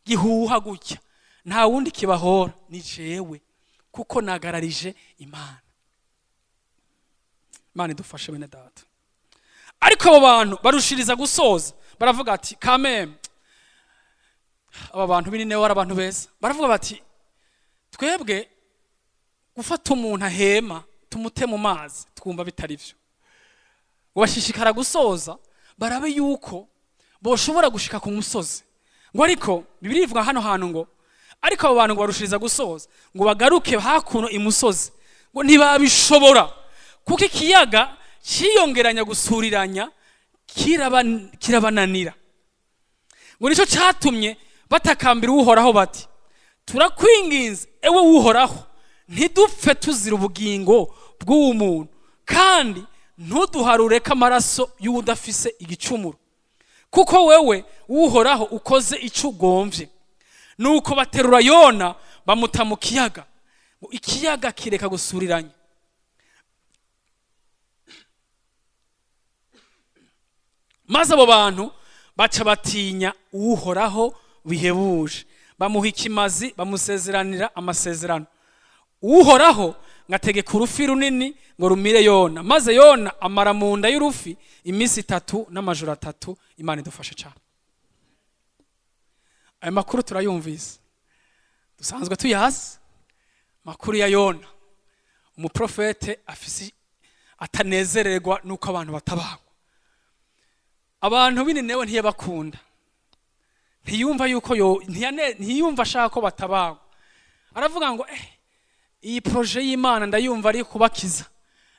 gihuha gutya, nta wundi kibahora, ni jewe, kuko nagararije Imana. Imana idufashe, bene data. Ariko abo bantu barushiriza gusoza, baravuga ati kameme aba bantu b'Ininewe ari abantu beza. Baravuga bati: "Twebwe gufata umuntu ahema tumute mu mazi, twumva bitari byo." Ngo bashishikara gusoza barabe yuko boshobora gushika ku musozi. Ngo ariko Bibiliya ivuga hano hantu ngo ariko abo bantu ngo barushiriza gusoza ngo bagaruke hakuno imusozi, ngo ntibabishobora, kuko ikiyaga ciyongeranya gusuriranya kirabananira. Ngo nicyo cyatumye batakambira Uhoraho bati: "Turakwinginze, ewe Uhoraho, ntidupfe tuzira ubugingo bw'uwo muntu, kandi ntuduharure ko amaraso y'uwudafise igicumuro, kuko wewe Uhoraho ukoze icyo ugomvye." Nuko baterura Yona bamuta mu kiyaga, ngo ikiyaga kireka gusuriranya. Maze abo bantu baca batinya Uhoraho bihebuje, bamuha ikimazi, bamusezeranira amasezerano. Uhoraho ngategeka urufi runini ngo rumire Yona, maze Yona amara mu nda y'urufi iminsi 3 n'amajoro 3. Imana idufashe cyane. Aya makuru turayumvise, dusanzwe tuyazi, makuru ya Yona, umuprofete afise atanezererwa nuko abantu batabagwa. Abantu b'Ininewe ntiyabakunda, ntiyumva yuko yo ntiyumva ashaka ko batabagwa. Aravuga ngo iyi projet y'Imana ndayumva ari kubakiza,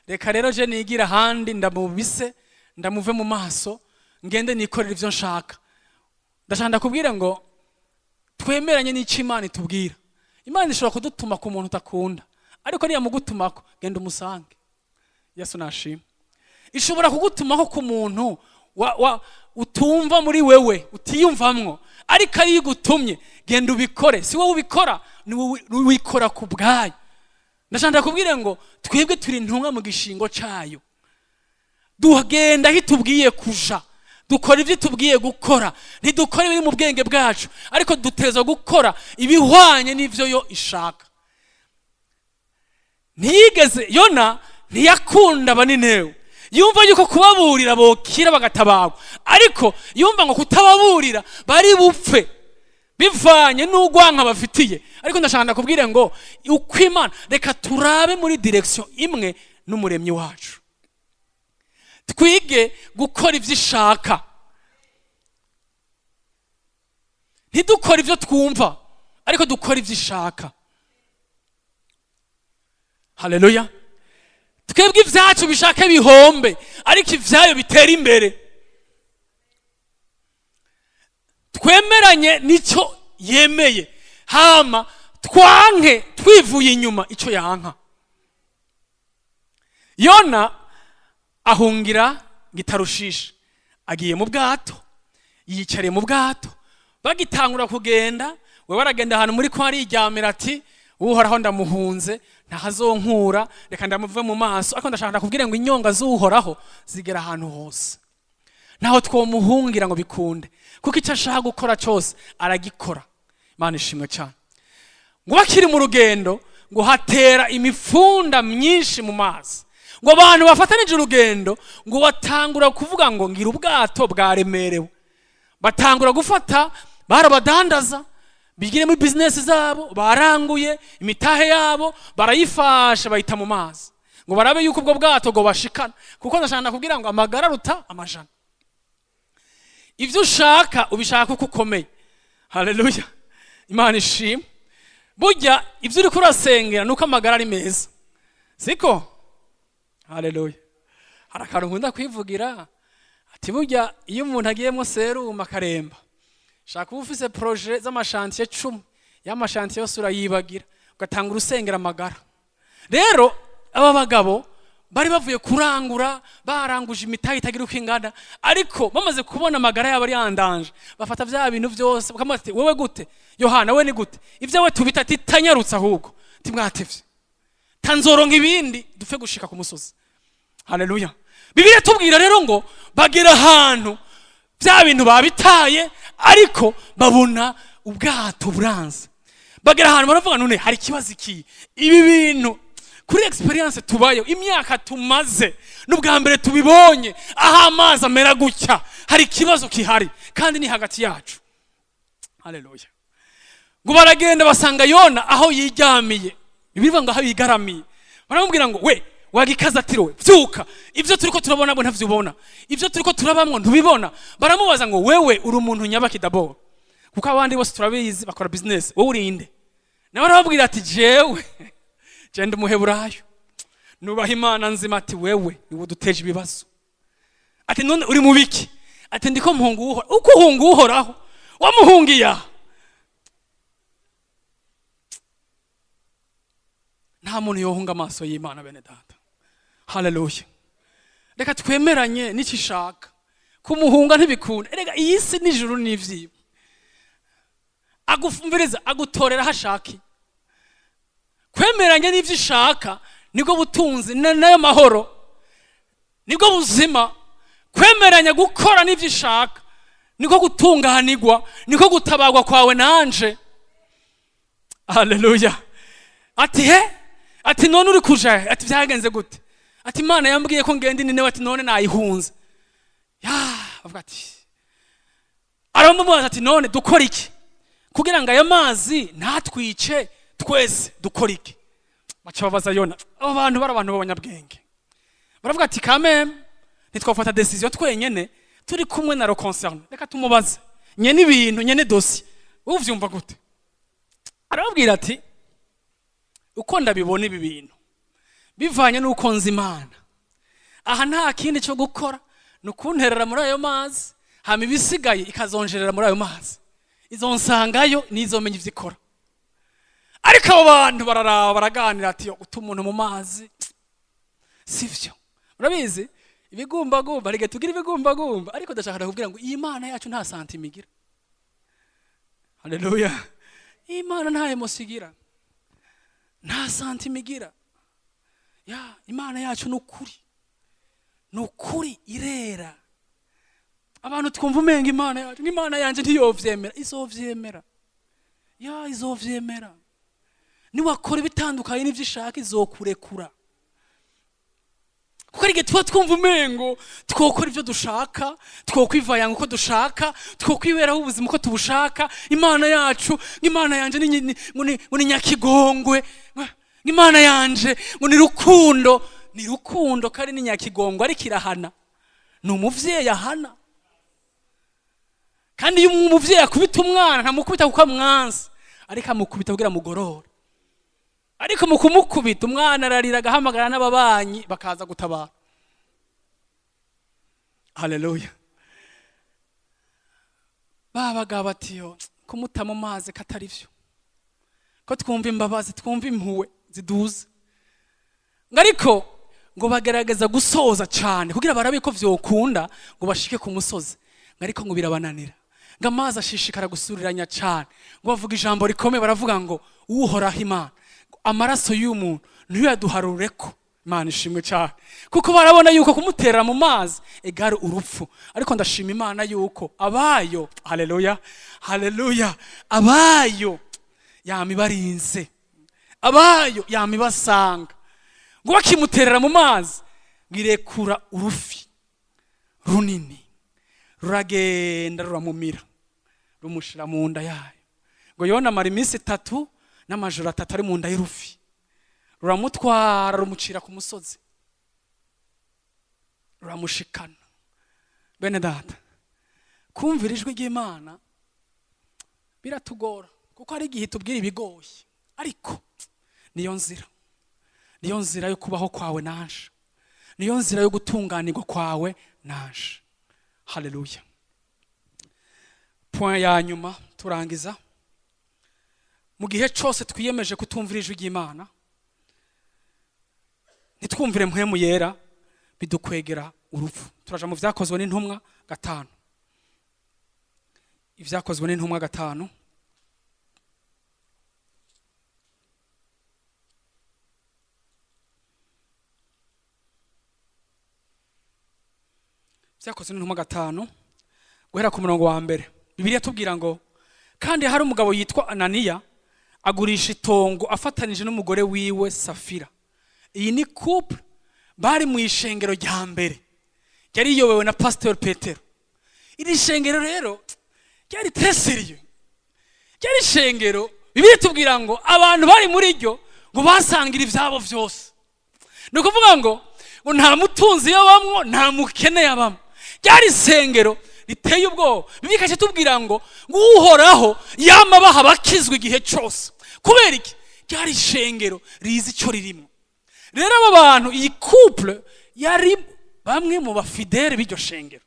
reka rero je nigira ahandi, ndamubise, ndamuve mu maso, ngende nikorera ivyo nshaka. Ndashaka ndakubwira ngo twemeranye n'icyo Imana itubwira. Imana ishobora kudutuma ku muntu utakunda, ariko niyamugutumako, genda umusange. Yesu nashima. Ishobora kugutumako ku muntu utumva muri wewe, utiyumvamwo, ariko ariyo igutumye, genda ubikore. Si wowe ubikora, ni wowe wikora ku bwayo. Ndashaka ndakubwira ngo twebwe turi intumwa mu gishingo cayo, tugenda aho itubwiye kuja, dukora ibyo itubwiye gukora. Ntidukora ibiri mu bwenge bwacu, ariko duteza gukora ibihwanye n'ibyo yo ishaka. Ntiyigeze Yona, ntiyakunda Abaninewe, yumva yuko kubaburira bokira bagatabagwa, ariko yumva ngo kutababurira bari bupfe bivanye n'urwanka bafitiye. Ariko ndashaka ndakubwire ngo uko Imana, reka turabe muri direction imwe n'Umuremyi wacu, twige gukora ibyo ishaka. Ntidukore ibyo twumva, ariko dukora ibyo ishaka. Haleluya! Twebwe ibyacu bishake bihombe, ariko ibyayo bitera imbere. Twemeranye n'icyo yemeye, hama twanke twivuye inyuma icyo yanka. Yona ahungira Gitarushisha, agiye mu bwato, yicariye mu bwato. Bagitangura kugenda, we baragenda ahantu muri ko ariryamira, ati: "Uhoraho ndamuhunze, ntahazonkura, reka ndamuve mu maso." Ariko ndashaka ndakubwira ngo inyonga z'Uhoraho zigera ahantu hose, ntaho twomuhungira ngo bikunde, kuko icyo ashaka gukora cyose aragikora. Imana ishimwe cyane. Ngo bakiri mu rugendo, ngo hatera imifunda myinshi mu mazi. Ngo abantu bafatanije urugendo ngo batangura kuvuga ngo ngira ubwato bwaremerewe. Batangura gufata barabadandaza bigire muri bizinesi zabo, baranguye imitahe yabo, barayifasha, bayita mu mazi ngo barabe yuko ubwo bwato ngo bashikana. Kuko ndashaka ndakubwira ngo amagara aruta amajana. Ibyo ushaka ubishaka uko ukomeye. Haleluya, Imana ishimwe. Burya ibyo uriko urasengera nuko amagara ari meza, siko? Haleluya! Hari akantu nkunda kwivugira ati burya iyo umuntu agiyemo serumu akaremba, shaka uba ufise projets z'ama chantiers 10, y'ama chantiers yose urayibagira, ugatanga urusengera amagara. Rero aba bagabo bari bavuye kurangura, baranguje imitahe itagira uko ingana, ariko bamaze kubona amagara yabo ari yandanje, bafata vya bintu byose, bakamubaza ati: "Wewe gute Yohana, we ni gute ibyo we tubita?" Ati: "Tanyarutse ahubwo, timwatevye, tanzoronka ibindi dupfe gushika ku musozi." Haleluya. Bibiliya tubwira rero ngo bagera ahantu bya bintu babitaye, ariko babona ubwato buranze. Bagera ahantu baravuga: "None hari ikibazo iki? Ibi bintu kuri expérience tubayeho, imyaka tumaze, n'ubwa mbere tubibonye aho amazi amera gutya. Hari ikibazo kihari kandi ni hagati yacu." Haleluya. Ngo baragenda basanga Yona aho yiryamiye. Bivuga ngo aho yigaramiye. Baramubwira ngo: "We wagikazatiro we, vyuka! Ivyo turiko turabona bwo ntavyo ubona? Ivyo turiko turabamwo ntubibona?" Baramubaza ngo: "Wewe uri umuntu nyabaki d'abord? Kuko abandi bose turabizi bakora business, wowe urinde?" Nawe arababwira ati: "Jewe je ndi umuheburayo, nubaha Imana nzima." Ati: "Wewe niwe uduteje ibibazo." Ati: "None uri mu biki?" Ati: "Ndiko mpunga Uhoraho." "Uko uhunga Uhoraho? Wamuhungiye aha?" Nta muntu yohunga amaso y'Imana, bene data. Haleluya. Reka twemeranye n'icyo ishaka. Kumuhunga ntibikunda. Erega iyi si n'ijuru n'ivyiwe. Agufumviriza, agutorera aho ashakiye. Kwemeranya n'ivyo ishaka nibwo butunzi, nayo mahoro, nibwo buzima. Kwemeranya gukora n'ivyo ishaka niko gutunganirwa, niko gutabagwa kwawe nanje. Haleluya. Ati: "He?" Ati: "None uri kuja he?" Ati: "Byagenze gute?" Ati: "Imana yambwiye ko ngenda Ninewe." Ati: "None nayihunze." Ya, bavuga ati, aramubaza ati: "None dukora iki kugira ngo aya mazi ntatwice twese? Dukora iki?" Baca babaza Yona. Abo bantu bari abantu b'abanyabwenge. Baravuga ati: "Kameme ntitwafata décision twenyene turi kumwe na le concerné. Reka tumubaze nyene ibintu, nyene dossier. Wowe uvyumva gute?" Arababwira ati: "Uko ndabibona ibi bintu, bivanye n'uko nzi Imana, aha nta kindi cyo gukora, ni ukunterera muri ayo mazi, hama ibisigaye ikazonjerera muri ayo mazi. Izonsangayo, nizomenya ivyo ikora." Ariko abo bantu bararaba, baraganira ati: "Guta umuntu mu mazi sivyo." Murabizi ibigumbagumba, reka tugira ibigumbagumba, ariko ndashaka kubwira ngo iyi Mana yacu nta sentiment igira. Haleluya. Iyi Mana nta émotion igira, nta sentiment igira. Ya Imana yacu ni ukuri, ni ukuri, irera. Abantu twumva umenga Imana yacu, nk'Imana yanjye ntiyovyemera. Izovyemera, ya, izovyemera. Niwakora ibitandukanye n'ivyo ishaka, izokurekura. Kuko hari igihe tuba twumva umengo twokora ibyo dushaka, twokwivayanga uko dushaka, twokwiberaho ubuzima uko tubushaka. Imana yacu, Imana yanje ngo ni nyakigongwe, Imana yanje ngo ni rukundo. Ni rukundo kandi ni nyakigongwe, ariko irahana. Ni umuvyeyi ahana. Kandi iyo umuvyeyi akubita umwana, ntamukubita kuko amwansi, ariko amukubita kugira amugorore. Ariko mu kumukubita, umwana ararira, agahamagara n'ababanyi bakaza gutabara. Haleluya. Babaga bati: "Yo kumuta mu mazi katari vyo, ko twumva imbabazi, twumva impuwe ziduze." Ngo ariko ngo bagerageza gusoza cyane kugira barabe ko vyokunda ngo bashike ku musozi. Ngo ariko ngo birabananira, ngo amazi ashishikara gusuriranya cyane. Ngo bavuga ijambo rikomeye, baravuga ngo: "Uhoraho Imana, amaraso y'uyu muntu ntuyaduharure ko." Imana ishimwe cyane, kuko barabona yuko kumutera mu mazi egare urupfu. Ariko ndashima Imana yuko abayo, haleluya, haleluya, abayo yama ibarinze, abayo yama ibasanga. Ngo bakimuterera mu mazi, ngo irekura urufi runini, ruragenda ruramumira, rumushira mu nda yayo. Ngo Yona amara iminsi 3 n'amajoro 3 ari mu nda y'urufi. Ruramutwara, rumucira ku musozi, ruramushikana. Bene data, kumvira ijwi ry'Imana biratugora, kuko hari igihe tubwira ibigoye, ariko niyo nzira, niyo nzira yo kubaho kwawe nanje, niyo nzira yo gutunganirwa kwawe nanje. Haleluya. Point ya nyuma turangiza: mu gihe cyose twiyemeje kutumvira ijwi ry'Imana, ntitwumvire Mpwemu Yera, bidukwegera urupfu. Turaja mu Vyakozwe n'Intumwa 5. Ivyakozwe n'Intumwa 5. Byakozwe n'Intumwa 5, guhera ku murongo wa 1. Bibiliya tubwira ngo: "Kandi hari umugabo yitwa Ananiya, agurisha itongo afatanije n'umugore wiwe Safira." Iyi ni couple bari mu ishengero rya mbere ryari riyobowe na Pasteur Petero. Iri shengero rero ryari très sérieux, ryari ishengero Bibiliya tubwira ngo abantu bari muri ryo ngo basangira ibyabo byose. Ni ukuvuga ngo nta mutunzi yabamwo, nta mukene yabamwo. Ryari isengero riteye ubwoba. Bibiliya ikaca tubwira ngo Uhoraho yama baha abakizwa igihe cyose. Kubera iki? Ryari ishengero rizi icyo ririmo. Rero aba bantu, iyi couple, yari bamwe mu ba fidèles b'iryo shengero.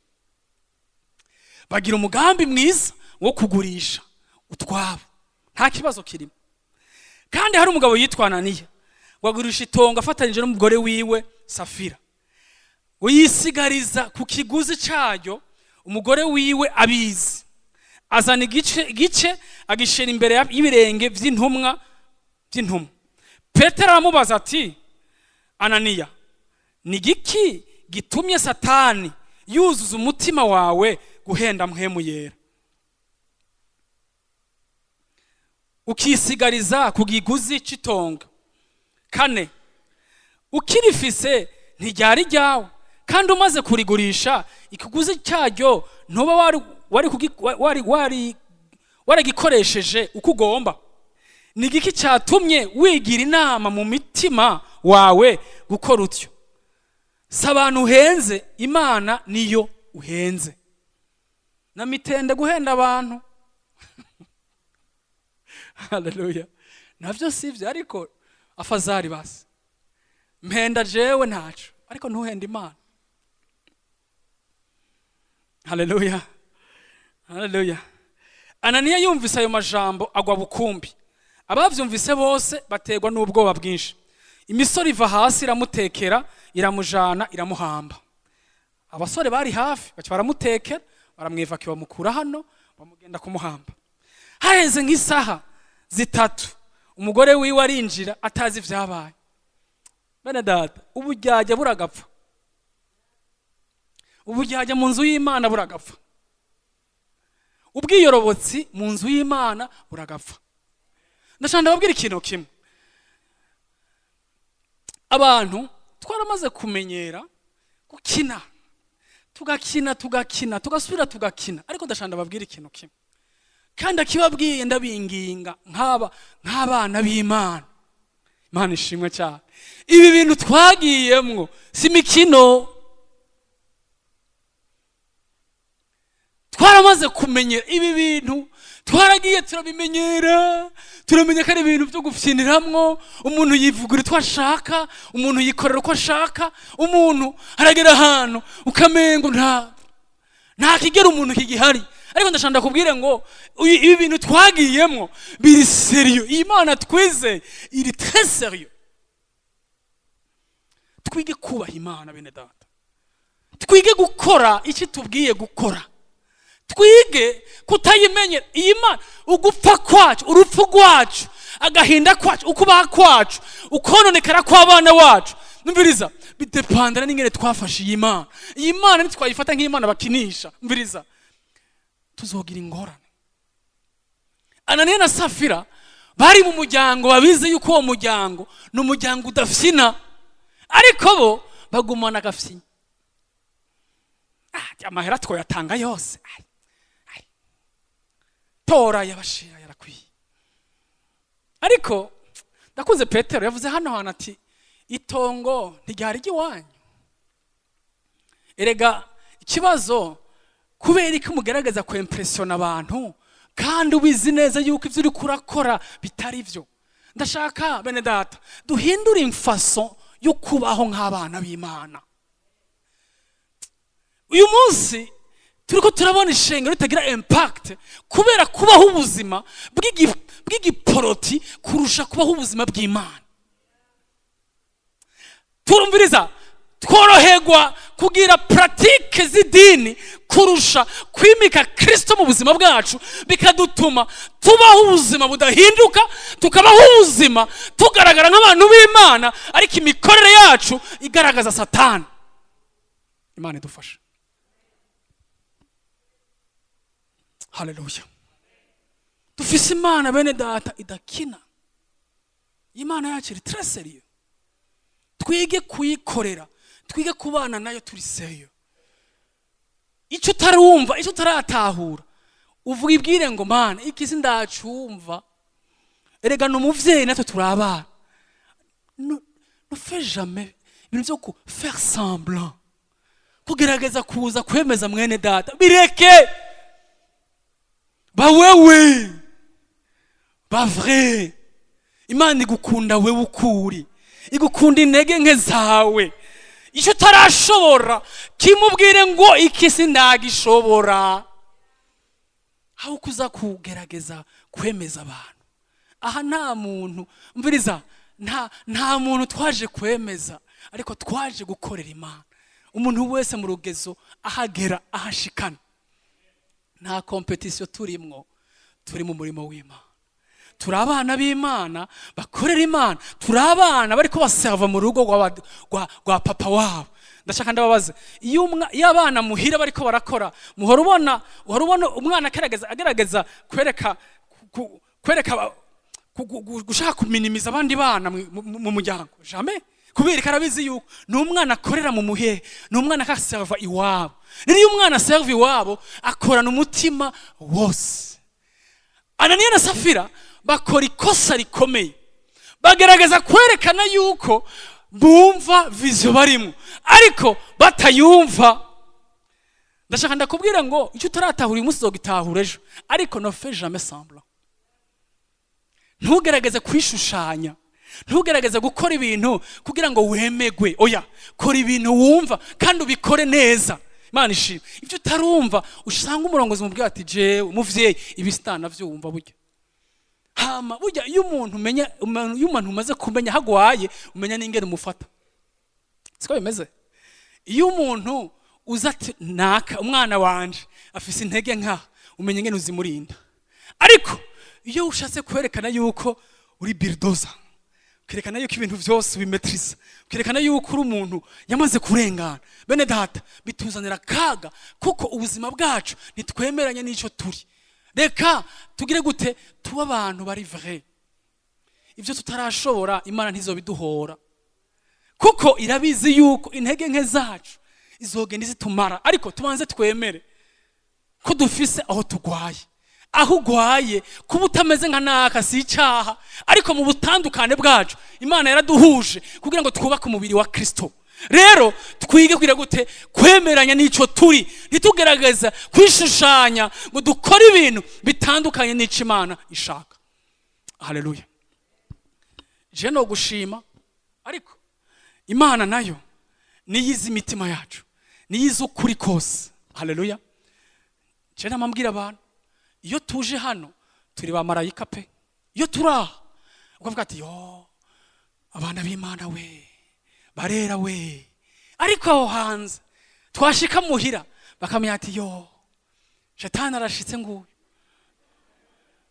Bagira umugambi mwiza wo kugurisha utwabo, nta kibazo kirimo. "Kandi hari umugabo yitwa Ananiya, ngo agurisha itongo afatanyije n'umugore wiwe Safira, ngo yisigariza ku kiguzi cyaryo umugore wiwe abizi, azana igice agishira imbere y'ibirenge by'intumwa. Petero aramubaza ati: 'Ananiya, ni giki gitumye Satani yuzuza umutima wawe guhenda Mpwemu Yera, ukisigariza ku kiguzi cy'itongo? Kane, ukirifise ntiryari ryawe? Kandi umaze kurigurisha ikiguzi cyaryo, ntuba wari waragikoresheje uko ugomba? Ni igiki cyatumye wigira inama mu mitima wawe gukora utyo? Si abantu uhenze, Imana niyo uhenze.'" Na mitende guhenda abantu, haleluya, nabyo si ibyo, ariko afazari basi mpenda jewe ntaco, ariko ntuhende Imana. Haleluya, haleluya. "Ananiya yumvise ayo majambo agwa bukumbi, abavyumvise bose baterwa n'ubwoba bwinshi. Imisore iva hasi iramutekera, iramujana, iramuhamba." Abasore bari hafi baca baramutekera, baramwivaka, bamukura hano, bamugenda kumuhamba. "Haheze nk'isaha 3, umugore wiwe arinjira atazi ibyabaye." Bene data, uburyarya buragapfa, uburyarya mu nzu y'Imana buragapfa, ubwiyorobotsi mu nzu y'Imana buragapfa. Ndashaka ndababwira ikintu kimwe: abantu twaramaze kumenyera gukina, tugakina, tugakina, tugasubira tugakina. Ariko ndashaka ndababwira ikintu kimwe, kandi akibabwiye ndabinginga nk'abana b'Imana. Imana ishimwe cyane. Ibi bintu twagiyemwo si imikino. Twaramaze kumenyera ibi bintu, twaragiye turabimenyera, turamenya ko ari ibintu byo gufyiniramwo. Umuntu yivugura utwo ashaka, umuntu yikorera uko ashaka, umuntu aragera ahantu ukamengo nta kigera umuntu kigihari. Ariko ndashaka ndakubwire ngo ibi bintu twagiyemwo biri sérieux. Iyi Mana twizeye iri très sérieux. Twige kubaha Imana, bene data. Twige gukora icyo tubwiye gukora, twige kutayimenyera iyi Mana. Ugupfa kwacu, urupfu rwacu, agahinda kwacu, ukubaha kwacu, ukononekara kw'abana wacu, numviriza, bidepandana n'ingene twafashe iyi Mana. Iyi Mana ntitwayifata nk'Imana bakinisha, mviriza, tuzogira ingorane. Ananiya na Safira bari mu muryango babizi yuko uwo muryango ni umuryango udafyina, ariko bo bagumana agafyinya. "Ah, amahera twoyatanga yose. Ai, ai. Tora yabashira, yarakwiye." Ariko ndakunze Petero yavuze hano hantu ati: "Itongo ntiryari iwanyu. Erega ikibazo, kubera ko mugerageza kwempressiona abantu kandi ubizi neza yuko ibyo uri kurakora bitari byo?" Ndashaka, bene data, duhindure imfaso yo kubaho nk'abana b'Imana. Uyu munsi turiko turabona ishengero ritagira impact kubera kubaho ubuzima bw'igiporoti kurusha kubaho ubuzima bw'Imana. Turumviriza, tworoherwa kugira pratiques z'idini kurusha kwimika Kristo mu buzima bwacu, bikadutuma tubaho ubuzima budahinduka, tukabaho ubuzima tugaragara nk'abantu b'Imana, ariko imikorere yacu igaragaza Satani. Imana idufasha. Haleluya! Dufise Imana, bene data, idakina. Imana yacu iri très sérieux. Twige kuyikorera, twige kubana nayo turi sérieux. Icyo utarumva, icyo utaratahura, uvuga, ibwire ngo: "Mana, iki sindacumva." Erega ni umuvyeyi, natwe turi abana. Ne fais jamais ibintu byo ku faire semblant, kugerageza kuza kwemeza mwene data. Bireke, ba wewe, ba vrai. Imana igukunda wewe ukuri, igukunda intege nke zawe. Icyo utarashobora, kimubwire ngo: "Iki sindagishobora." Aho kuza kugerageza kwemeza abantu aha, nta muntu, mviriza, nta muntu twaje kwemeza, ariko twaje gukorera Imana. Umuntu wese mu rugezo ahagera ahashikana. Nta compétition turimwo, turi mu murimo w'Imana. Turi abana b'Imana bakorera Imana, turi abana bariko baserva mu rugo rwa papa wabo. Ndashaka ndababaze: iyo abana muhira bariko barakora, muhora ubona, uhora ubona umwana agerageza kwereka gushaka kuminimiza abandi bana mu muryango? Jamais. Kubera ko arabizi yuko ni umwana akorera mu muhehe, ni umwana akaserva iwabo. Rero iyo umwana aserva iwabo, akorana umutima wose. Ananiya na Safira bakora ikosa rikomeye, bagerageza kwerekana yuko bumva vision barimo, ariko batayumva. Ndashaka ndakubwira ngo icyo utaratahura uyu munsi, uzogitahura ejo, ariko ne fais jamais semblant. Ntugerageze kwishushanya, ntugerageze gukora ibintu kugira ngo wemegwe. Oya, kora ibintu wumva kandi ubikore neza. Imana ishima. Ibyo utarumva, usanga umurongozi mubwira ati: "Jewe umuvyeyi, ibi sitanavyumva." Burya hama burya iyo umuntu umaze kumenya hagwaye, umenya n'ingene umufata. Siko bimeze? Iyo umuntu uza ati: "Naka umwana wanje afise intege nka," umenya ingene uzimurinda. Ariko iyo ushatse kwerekana yuko uri bulldozer, ukerekana yuko ibintu byose ubimetriza, ukerekana yuko uri umuntu yamaze kurengana, bene data, bituzanira akaga, kuko ubuzima bwacu ntitwemeranye n'icyo turi. Reka tugire gute? Tuba abantu bari vrai. Ibyo tutarashobora, Imana ntizobiduhora, kuko irabizi yuko intege nke zacu izogenda izitumara. Ariko tubanze twemere ko dufise aho tugwaye. Aho ugwaye, kuba utameze nka naka si icyaha, ariko mu butandukane bwacu Imana yaraduhuje kugira ngo twubake umubiri wa Kristo. Rero twige kugira gute? Kwemeranya n'icyo turi, ntitugerageza kwishushanya ngo dukore ibintu bitandukanye n'icyo Imana ishaka. Haleluya! Je no gushima, ariko Imana nayo niyo izi imitima yacu, niyo izi ukuri kose. Haleluya! Je namambwira abantu: iyo tuje hano turi ba marayika pe. Iyo turi aha, ukavuga ati: "Yo, abana b'Imana we, barera we." Ariko aho hanze, twashika muhira, bakamenya ati: "Yo, shetani arashitse nguyu."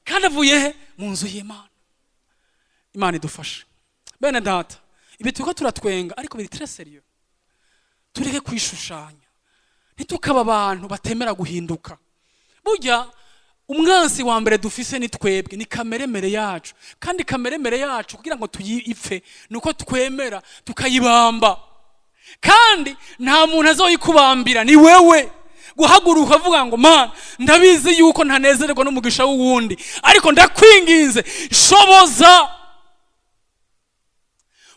Kandi avuye he? Mu nzu y'Imana. Imana idufashe, bene data. Ibi turiko turatwenga, ariko biri très sérieux. Tureke kwishushanya, ntitukaba abantu batemera guhinduka. Burya umwansi wa mbere dufise ni twebwe, ni kameremere yacu. Kandi kameremere yacu, kugira ngo tuyipfe, ni uko twemera tukayibamba. Kandi nta muntu azoyikubambira, ni wewe guhaguruka ukavuga ngo: "Mana, ndabizi yuko ntanezererwa n'umugisha w'uwundi, ariko ndakwinginze, shoboza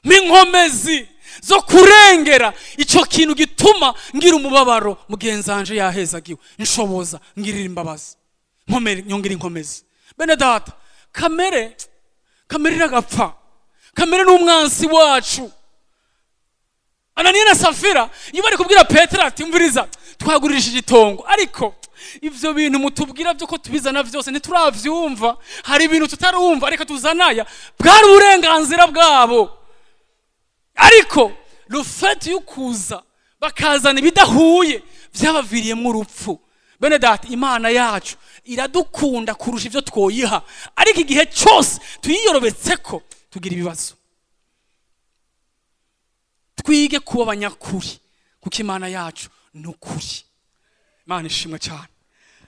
inkomezi zo kurengera icyo kintu gituma ngira umubabaro mugenzi wanje yahezagiwe. Nshoboza, ngirira imbabazi, nkomere, nyongera inkomezi." Bene data, kamere iragapfa. Kamere ni umwansi wacu. Ananiya na Safira, iyo bari kubwira Petero ati: "Mviriza, twagurishije itongo, ariko ivyo bintu mutubwira byo ko tubizana vyose ntituravyumva, hari ibintu tutarumva, ariko tuzanaya," bwari uburenganzira bwabo. Ariko le fait yo kuza bakazana ibidahuye byabaviriyemo urupfu. Bene data, Imana yacu iradukunda kurusha ibyo twoyiha, ariko igihe cyose tuyiyorobetse ko tugira ibibazo. Twige kuba abanyakuri, kuko Imana yacu ni ukuri. Imana ishimwe cyane.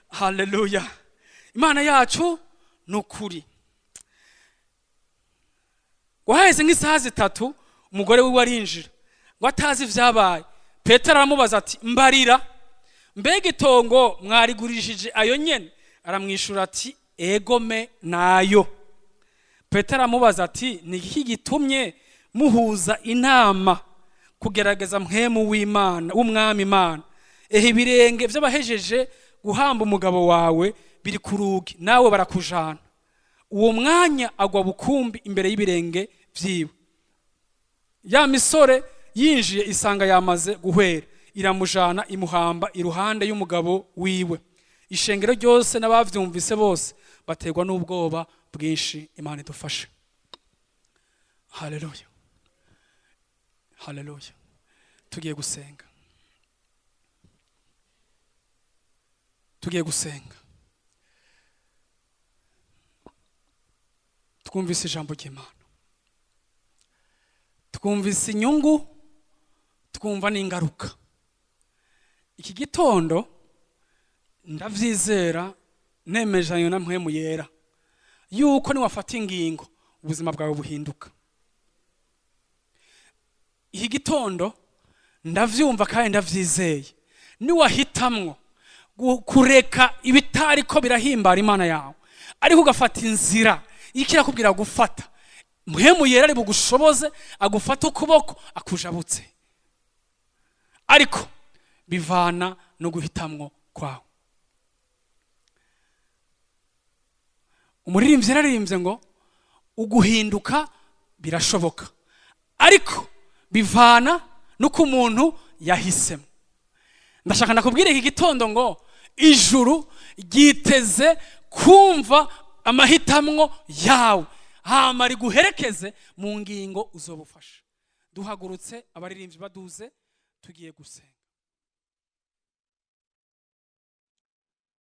Haleluya! Imana yacu ni ukuri. Ngo haheze nk'isaha 3, umugore wiwe arinjira, ngo atazi ibyabaye. Petero aramubaza ati: "Mbarira, mbega itongo mwarigurishije ayo nyene?" Aramwishura ati: "Egome, nayo." Petero aramubaza ati: "Ni iki gitumye muhuza inama kugerageza Mpwemu w'Imana, w'Umwami Imana? Ehe, ibirenge by'abahejeje guhamba umugabo wawe biri ku rugi, nawe barakujana." Uwo mwanya agwa bukumbi imbere y'ibirenge vyiwe. Ya misore yinjiye isanga yamaze guhwera, iramujana, imuhamba iruhande y'umugabo wiwe. Ishengero ryose n'abavyumvise bose baterwa n'ubwoba bwinshi. Imana idufashe. Haleluya, haleluya. Tugiye gusenga, tugiye gusenga. Twumvise ijambo ry'Imana, twumvise inyungu, twumva n'ingaruka. Iki gitondo ndavyizera, nemejanye na Mpwemu Yera, yuko niwafata ingingo ubuzima bwawe buhinduka. Iki gitondo ndavyumva kandi ndavyizeye, niwahitamwo kureka ibitariko birahimbara Imana yawe, ariko ugafata inzira ikirakubwira gufata, Mpwemu Yera ari bugushoboze, agufate ukuboko, akujabutse. Ariko bivana no guhitamwo kwawe. Umuririmbyi yararirimbye ngo uguhinduka birashoboka, ariko bivana n'uko umuntu yahisemo. Ndashaka ndakubwira iki gitondo ngo ijuru ryiteze kumva amahitamwo yawe, hama riguherekeze mu ngingo uzobufasha. Duhagurutse, abaririmbyi baduze, tugiye gusenga.